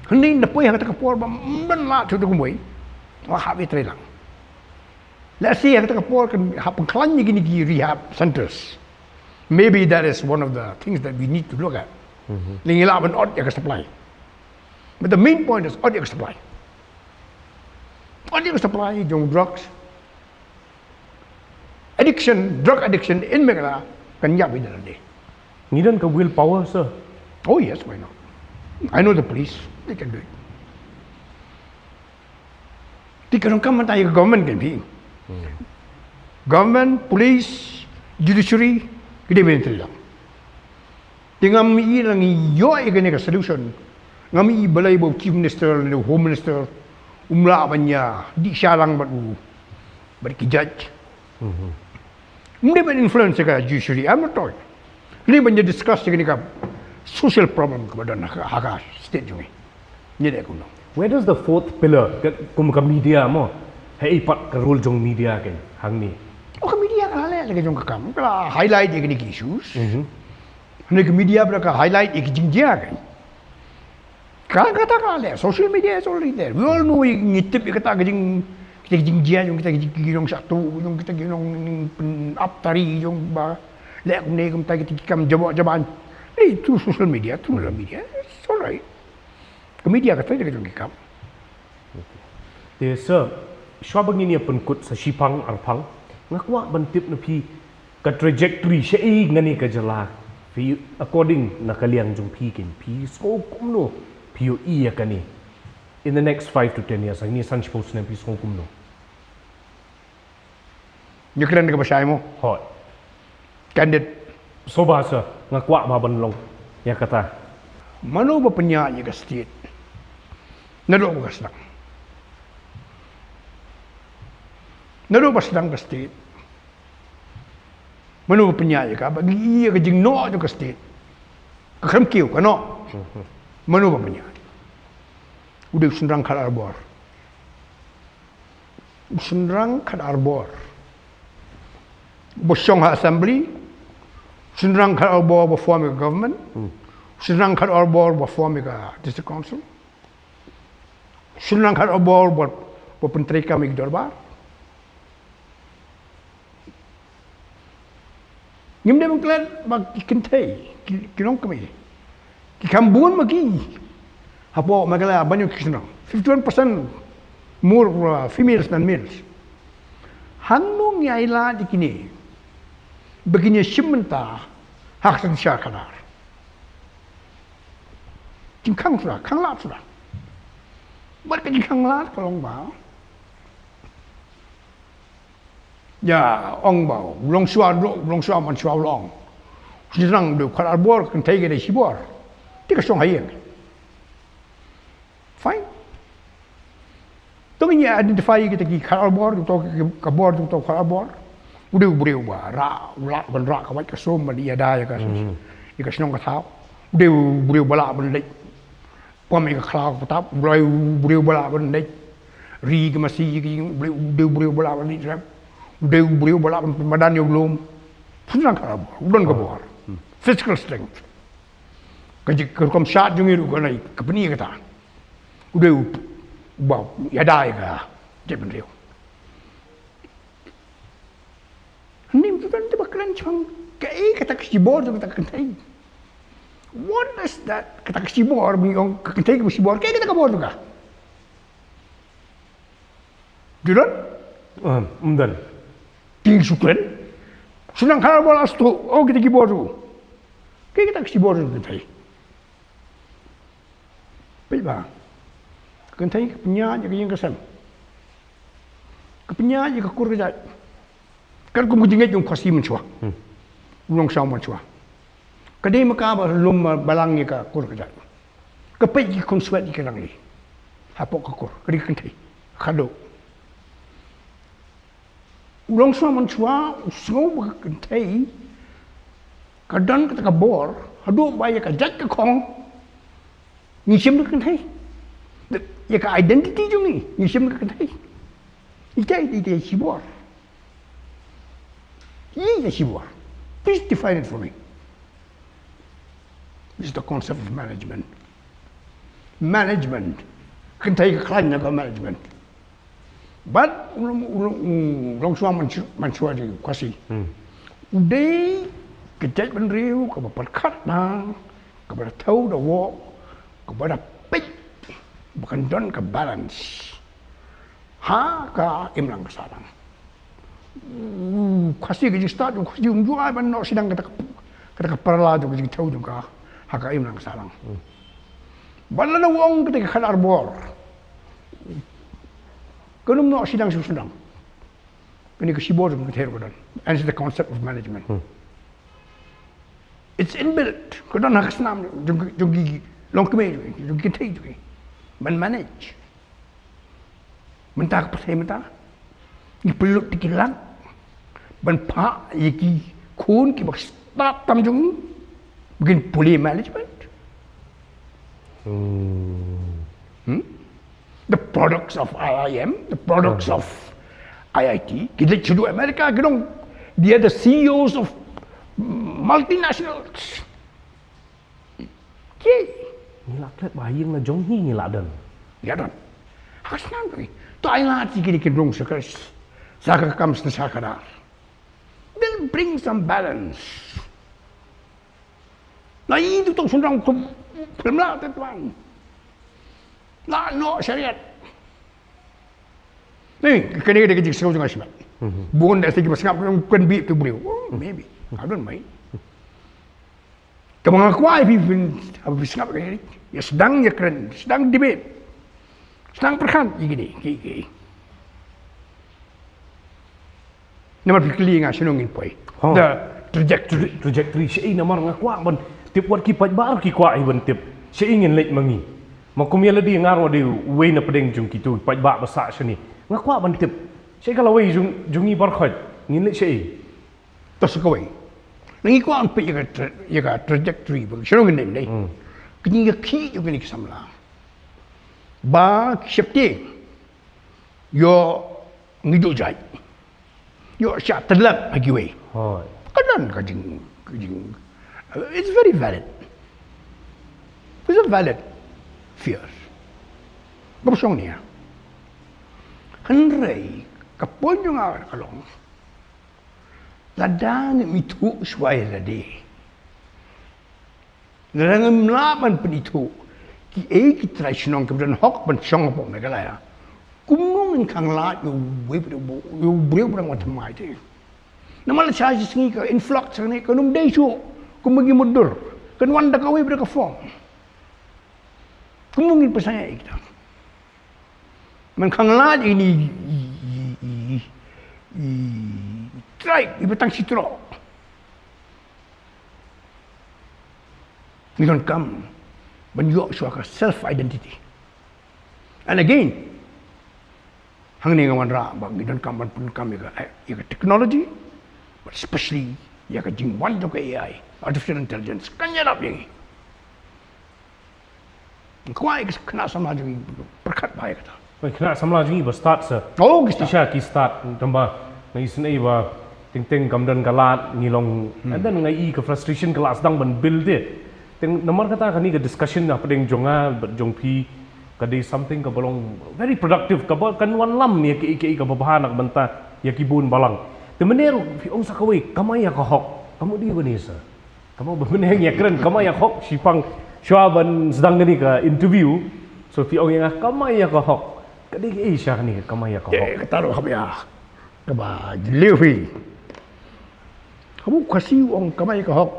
Hynrei da poi ha kata ka por ba ym don lad shuh da kumwei. La hap ïatreilang. Let's see ha kata ka por kan hap pynkhlaiñ ïa kine ki rehab centers. Maybe that is one of the things that we need to look at. Lei ngi lah ban ot ïa ka supply. But the main point is ot ïa ka supply. Ot ïa ka supply jong drugs. Addiction, drug addiction in Meghalaya kan ïap ïa lade. ngi don ka willpower, sir. Oh yes, why not? I know the police, they can do it. Te ka donkam mynta ïa ka government kan phi. Government, police, judiciary, ki dei ban treilang. Te ngam i la ngi ïoh ïa kane ka solution. Ngam i balei ba u chief minister ne u home minister um lah ban ïa dih shalang bad u, bad ki judge. Ym dei ban influence ka judiciary, I'm not talking. Ni ban ïa discuss ïa kane ka social problem kaba don ha ka, ha ka state jong ngi. Ngi dei kumno. Where does the fourth pillar, ka, kum ka media mo, ha i pat ka role jong media kein hangne? Oh, ka media ka la leh ka jong ka kam, ka la highlight ïa kine ki issues. Hynrei ka media ba ka highlight ïa ki jingjia kein. Ka, kata ka la leh, social media is already there. We all know, ngi tip ïa kata ka jing, kita ki jingjia jong kita ki jing, ki nongshah tuh, jong kita ki nong pyn-ap tari jong ba leh kumne kumta kita ki kam jabok jaban. Eh, through social media, through the media, it's all right. Ka media ka trei da ka jong ki kam. Te sir, shuwa ba ngin ïa pynkut sa shiphang arphang, nga kwah ban tip na phi ka trajectory shaei ngan ïa ka jylla. Phi, according na ka liang jong phi kein, phi sngew kumno phi ïohi ïa kane? In the next five to ten years, hangne san shiphew snem phi sngew kumno? Ngi kren kaba shai mo. Hooid. Candid. Sngewbha sir, nga kwah ba ban long ïa kata. Mano ba pynïaid ïa ka state? Naduh ba ka sdang. Naduh ba sdang ka state. Mano ba pynïaid ïa ka, ba ngi ïa ka jingnoh jong ka state. Ka khlem kiew ka noh. Mano ba pynïaid? U dei u shynrang khatarbor. U shynrang khatarbor ba shong ha assembly, u shynrang khatarbor ba form ïa ka government, u shynrang khatarbor ba form ïa ka district council, u shynrang khatarbor ba, ba pyntreikam ïa ki dorbar. Ngim dei ban klet ba ki kynthei, ki, ki longkmie, ki kam bun ma ki hapoh Meghalaya ban ïoh ki shynrang. Fifty-one percent more, uh, females than males. Hangno ngi ailad ïa kine ba kin ïashim bynta ha ka synshar khadar? Jingkhang suda, khang lad suda. Bad ka jingkhang lad ka long ba ïa, ong ba u longshuwa, u longshuwa, man shuwa u long. Shynrang u dei khatarbor, kynthei ka dei shibor. Te ka shong ha ïing. Fine. To ngin ïa identify kita ki khatarbor, to ki, ka bor, to khatarbor. U dei u briew ba rah, u lah ban rah ka wait ka sum ban ïada ïa ka, ïa ka shnong ka thaw. U dei u briew ba lah ban leit pom ïa ka khlaw ka patap, u dei u briew ba lah ban leit ri ka masi, u dei u briew ba lah ban leit rep, u dei u briew ba lah ban madan ïa u lum. Pynlang ka bor, u don ka bor. Physical strength. Ka jik ka rukom shad jong ngi ruh ka nai ka pyni kata. U dei u ba ïada ïa ka jaitbynriew. Nim tu kan te ba kren chang kaei kata ka shibor tu kata ka kynthei. What is that? Kata ka shibor, ba ngi ong ka kynthei ka shibor, kaei kata ka bor tu ka? Ju don? Um, ym don. Ting shu kren. Shu nang khar bor astu, oh kita ki bor tu. Kaei kata ka shibor tu ka kynthei. Peit ba ka kynthei ka pynïaid ïa ka ïing ka sem. Ka pynïaid ïa ka kur ka jait. Katkum ka jingngeit jong u Khasi mynshuwa. U longshaw mynshuwa. Ka dei ma ka ba lum balang ïa ka kur ka jait. Ka peit ki khun swet ïa ki rangli hapoh ka kur. Ka dei ka kynthei. Khadduh. U longshaw mynshuwa u sngew ba ka kynthei ka don kata ka bor, haduh ba ïa ka jait ka khong ngi shim da ka kynthei. Ïa ka identity jong ngi ngi shim da ka kynthei. Ita, ita, ita shibor. Ita shibor. Please define it for me. This is the concept of management. Management. Kynthei ka khlaiñ na ka management. Bad u long, u long, u longshaw mynshuwa, mynshuwa jong u Khasi. U dei ka jaitbynriew kaba pyrkhat lang, kaba da thew da wok, kaba da peit ba kan don ka balance ha ka imlang ka sahlang. U Khasi ka jingstad, u Khasi um ju ai ban noh shiliang kata ka, kata ka parala jong ka jingthew jong ka ha ka imlang ka sahlang. Bad lada u ong kata ka khadar bor, kan um noh shiliang shu sdang. Kane ka shibor jong ka kynthei ruh ka don. And it's the concept of management. It's inbuilt. Ka don ha ka snam jong, jong ki longkmie, jong ki kynthei, jong ki ban manage. Mynta ka pyrthei mynta ngi pynlut ki lak ban phah ïa ki khun kiba stad tam jong ngi ba kin pule management. Hmm? The products of I I M, the products of I I T, ki leit sha America, ki long, they are the C E Os of multinationals. Ki ngi la klet ba ïing la jong hi ngi la don. Ïa don. Ha ka snam jong ngi. To ai lad ïa kine kin rung sa ka, sa ka kam shisha khadar. They'll bring some balance. Na i tu tong sumrang kum phlem la te tuan. La noh shariat. Ni kane ka dei ka jingsngew jong nga shimet. Bun da sdang kiba sngap, kan bit tu briew. Oh, maybe. I don't mind. Kaba nga kwah ïa phi, phi sngap ïa kane. Ïa sdang ïa kren, sdang debate. Sdang pyrkhat ïa kine ki, ki. Namar phi kylli nga shano ngin poi. The trajectory. Trajectory shaei, namar nga kwah ban tip, wat ki paidbah ruh ki kwah hi ban tip shaei ngin leit ma ngi. Ma kum ïa lade nga ruh dei uwei na pdeng jong kito paidbah ba sah shane. Nga kwah ban tip shaei ka lawei jong, jong ngi baroh khoit, ngin leit shaei. To sa kawei, ngi kwah ban peit ïa ka tra-, ïa ka trajectory ba shano ngin leit. Ka jingïakhih jong kine ki samla ba ki sheptieng. Ïoh ngi duh jait. Ïoh shah tyllep ha kiwei. Ka don ka jing, ka jing, it's very valid. It's a valid fear. Kaba shong nia. Hynrei ka point jong nga ka long, lada ngim ithuh shuwa ïa lade, lada ngim lah ban pynithuh kiei ki trai shnong kiba don hok ban shong hapoh Meghalaya, kumno ngin khanglad ïa uwei pa uwei, ïa u briew ba dang wan thymmai te. Namar lada shisha ka influx kane kan ym dei shuh kumba ngi mutdur, kan wan da kawei pa ka form. Kumno ngin pynsangeh ïa kita? Mynta kane la ïa kine i, i, i, i tribe iba tang shi trok. Ngi donkam ban ïoh shuwa ka self identity. And again, hangne nga wanrah ba ngi donkam ban pyndonkam ïa ka, ïa ka technology, Especially ïa ka jingwan jong ka A I, artificial intelligence, kan ïarap ïa ngi. Kawei ka khynnah samla jong ngi pyrkhat bha ïa kata. Kawei khynnah samla jong ngi ba stad sa. Oh, ki stad. Shisha ki stad tang ba nga isynei ba teng teng kam don ka lad ngi long. Hmm. And then nga i ka frustration ka la sdang ban build it. Teng namar kata kane ka discussion hapdeng jong nga bad jong phi ka dei something kaba long very productive, kaba kan wanlam ïa kiei kiei kaba bha na ka bynta ïa ki bun balang. Te mynne ruh phi ong sa kawei, kamai ïa ka hok. Ka mut dei ba ne sa. Ka mut ba mynne ïa kren kamai ïa ka hok, shipang shuwa ban sdang kane ka interview. So phi ong ïa nga kamai ïa ka hok. Ka dei kaei sha kane ka kamai ïa ka hok? Eh, kata ruh kaba ïa, kaba jylliew hi. Ka mut Khasi u ong kamai ïa ka hok.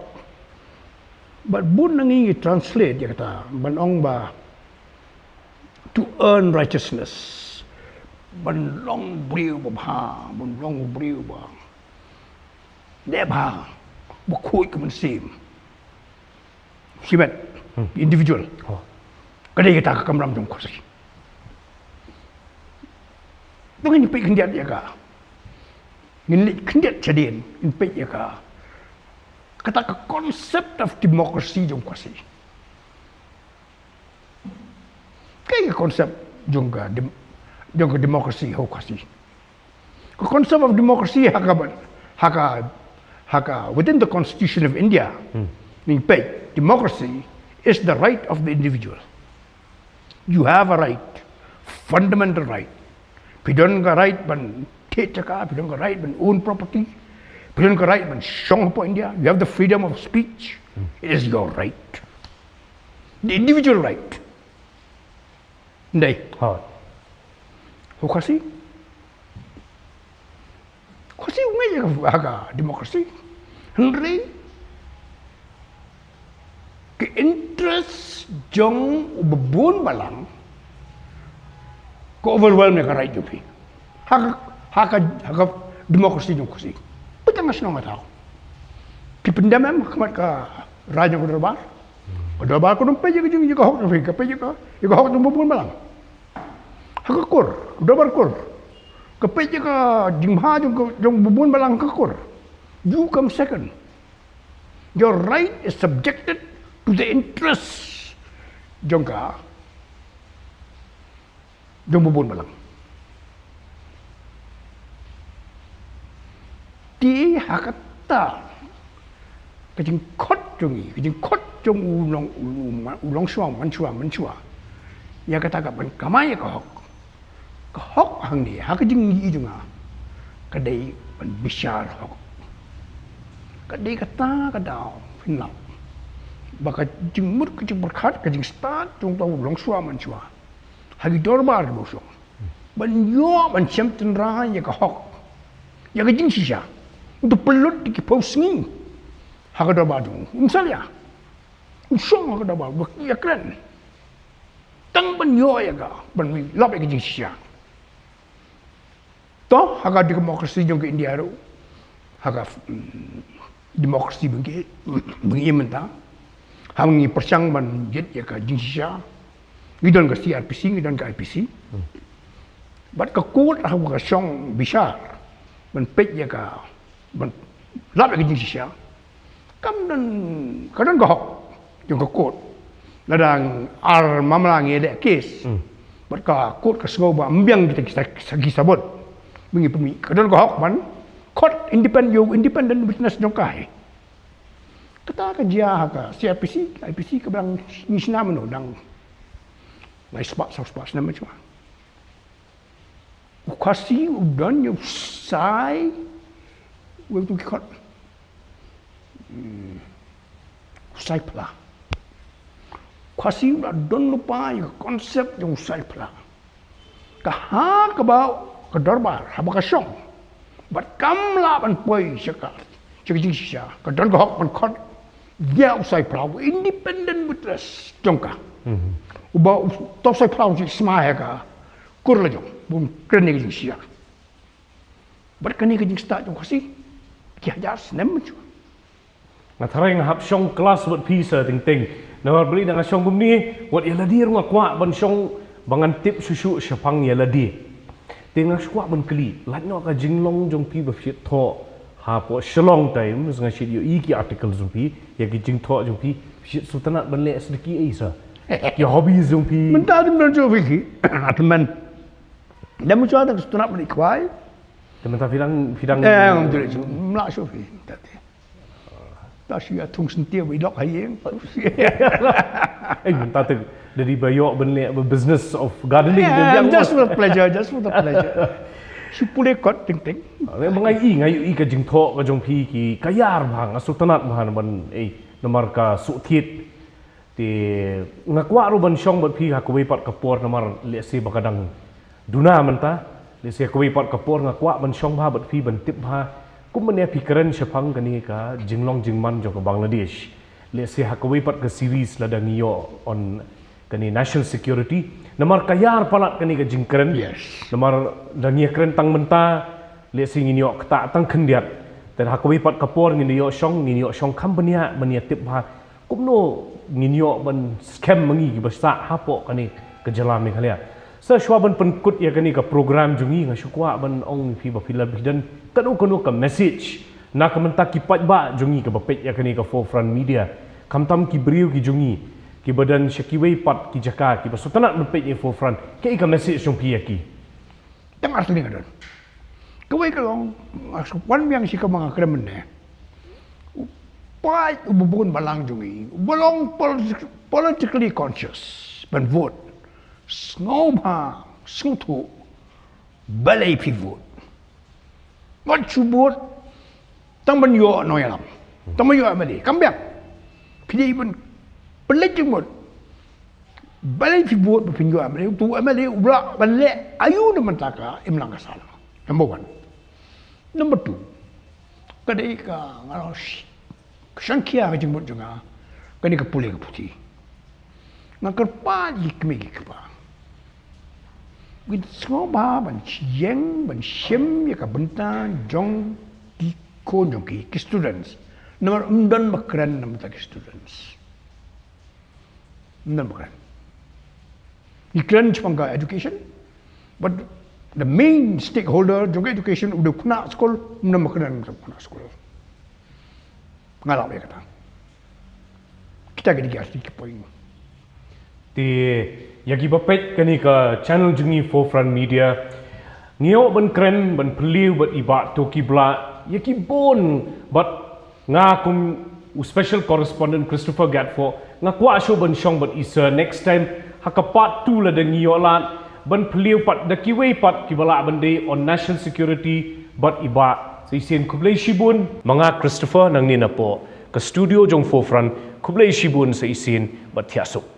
Bad bun na ngi ngi translate ïa kata ban ong ba to earn righteousness. Ban long briew ba bha, ban long briew ba dei bha, ba khuid ka mynsiem. Shimet, hmm, individual. Oh. Ka dei kata ka kamram jong u Khasi. To ngin peit khyndiat ïa ka. Ngin leit khyndiat shadien, ngin peit ïa ka. Kata ka concept of democracy jong u Khasi. Kaei ka concept jong ka dem-, jong ka democracy ha u Khasi? Ka concept of democracy ha ka, ha ka, ha ka, within the Constitution of India, hmm, ngin peit, democracy is the right of the individual. You have a right, fundamental right. Phi don ka right ban thied jaka, phi don ka right ban own property, phi don ka right ban shong hapoh India. You have the freedom of speech. Hmm. It is your right. The individual right. Ndei. Hooid. U Khasi? U Khasi u ngeit ïa ka, ka democracy. Hynrei ka interest jong u babun balang ka overwhelm ïa ka right jong phi. Ha ka, ha ka, ha ka democracy jong u Khasi. Phi tang nga shnong nga thaw. Phi pyndem em ha khmat ka rai jong ka dorbar? Ka dorbar ka dang peit ïa ka jing, ïa ka hok jong phi, ka peit ïa ka, ïa ka hok jong u babun balang. Ha ka kur, dorbar kur. Ka peit ïa ka jingbha jong ka, jong u babun balang ha ka kur. You come second. Your right is subjected to the interest jong ka, jong u babun balang. Te ha kata ka jingkhot jong ngi, ka jingkhot jong u long, u long, u longshuwa manshuwa, manshuwa. Ïa kata ka ban kamai ïa ka hok. Ka hok hangne, ha ka jingïohi jong nga, ka dei ban bishar hok. Ka dei kata ka daw, phin lap, ba ka jingmut, ka jingpyrkhat, ka jingstad jong uta u longshuwa manshuwa ha ki dorbar kiba u shong, ban ïoh ban shem tynrai ïa ka hok, ïa ka jingshisha. U da pynlut da ki phew sngi ha ka dorbar jong u, um salia. U shong ha ka dorbar, u ïakren tang ban ïoh ïa ka, ban lap ïa ka jingshisha. To, ha ka democracy jong ka India ruh, ha ka, mm, democracy ba ngi, ba ngi im mynta, ha ngi pyrshang ban jied ïa ka jingshisha. Ngi don ka C R P C, ngi don ka I P C. Bad ka court ha ka shong bishar ban peit ïa ka, ban lap ïa ka jingshisha. Kam don, ka don ka hok jong ka court. Lada ar mamla ngi leh case, hmm, bad ka court ka sngew ba ym biang kita ki sa-, ki sabot, ba ngi pynmih, ka don ka hok ban khot independent, ïa u independent witness jong ka hi. Kata ka jia ha ka C R P C, I P C, kaba dang ngi shna mynno, dang lai spah, saw spah snem mynshwa. U Khasi u don ïa u sai, wei tu ki khot, hmm, u sai phla. U Khasi u la don lypa ïa ka concept jong u sai phla. Ka ha kaba ka dorbar, haba ka shong, bad kam lah ban poi sha ka, sha ka jingshisha, ka don ka hok ban khot ïa u sai phla, u independent witness jong ka. Mhm. Uba u, uta u sai phla u jied sma ha ka kur la jong, bym kren ïa ka jingshisha. Bad kane ka jingstad jong u Khasi ki hajar snem mynshwa. Nga tharai nga hap shong klas bad phi sa teng teng. Namar balei nga shong kumne, wat ïa lade ruh nga kwah ban shong ba ngan tip shuh shuh shaphang ïa lade. Te nga kwah ban kylli, lait noh ka jinglong jong phi ba phi thoh Hapoh Shillong Times nga shait ïohi ki article jong phi, ïa ki jingthoh jong phi, shait sngewtynnat ban leh sa da ki ei sa. Ki hobby jong phi. Mynta ym don shuh phi ki. Tymmen. Lem shuwa da sngewtynnat ban ïa khwai. Te mynta phi dang, phi dang. Eh, ngam ju leh shuh. Ym lah shuh phi. Mynta te. Ta shu ïa thung sentiw ïa lok ha ïing. Eh, mynta te da dei ba ïoh ban leh ba business of gardening. Yeah, just for the pleasure, just for the pleasure. Shu pule kot ting ting. Leh ba nga ïohi, nga ïohi ka jingthoh ka jong phi ki ka ïar bha, nga sngewtynnat bha ban, eh, namar ka shu thied. Te nga kwah ruh ban shong bad phi ha kawei pat ka por namar lehse ba ka dang duna mynta, lehse ha kawei pat ka por nga kwah ban shong bha bad phi ban tip bha kum mane phi kren shaphang kane ka jinglong jingman jong ka Bangladesh. Lehse ha kawei pat ka series lada ngi ïoh on kane national security. Namar ka ïar palat kane ka jingkren. Yes. Namar da ngi ïa kren tang mynta, lehse ngin ïoh ktah tang khyndiat. Te ha kawei pat ka por ngin ïoh shong, ngin ïoh shong kham bniah ban ïa tip bha kumno ngin ïoh ban skhem ma ngi kiba sah hapoh kane ka jylla Meghalaya. Sa shuwa ban pynkut ïa kane ka program jong ngi nga shu kwah ban ong ïa phi ba phi la phi don kano kano ka message na ka bynta ki paidbah jong ngi kiba peit ïa kane ka Forefront Media. Khamtam ki briew ki jong ngi kiba don sha kiwei pat ki jaka kiba sngewtynnat ban peit ïa Forefront. Kaei ka message jong phi ïa ki? Tang ar tylli nga don. Kawei ka long, nga shu wan biang shi kaba nga kren mynne. U paid uba bun balang jong ngi, uba long politi-, politically conscious ban vote. Sngewbha, sngewthuh, balei phi vote. Wat shu vote tang ban ïoh nongïalam, tang ban ïoh M L A. Kam biang. Phi dei ban pynleit jingmut. Balei phi vote ba phin ïoh M L A, uto u M L A u lah ban leh aïu na bynta ka imlang ka sahlang. Number one. Number two. Ka dei ka nga long sh-, ka shangkhia ka jingmut jong nga. Kane ka pule ka puthi. Nga kyrpad ïa ki kmie ki kpa. Kin sngewbha ban ïeng ban shim ïa ka bynta jong ki khun jong ki, ki students. Namar ym don ba kren na bynta ki students. Ym don ba kren. Ngi kren shaphang ka education. But the main stakeholder jong ka education u dei u khynnah skul, ym don ba kren shaphang u khynnah skul. Nga lah ïa kata. Kita ki dei ki ar tylli ki point. Te ïa kiba peit kane ka channel jong ngi Forefront Media, ngi ïoh ban kren ban phylliew bad i Bah Toki Blah ïa ki bun bad nga kum u special correspondent Christopher Gatfo nga kwah shuh ban shong bad i sir next time ha ka part two lada ngi ïoh lad ban phylliew pat da kiwei pat kiba lah ban dei on national security bad i Bah. Sa shisien khublei shibun. Ma nga Christopher nangne napoh ka studio jong Forefront, khublei shibun sa shisien bad thiah suk.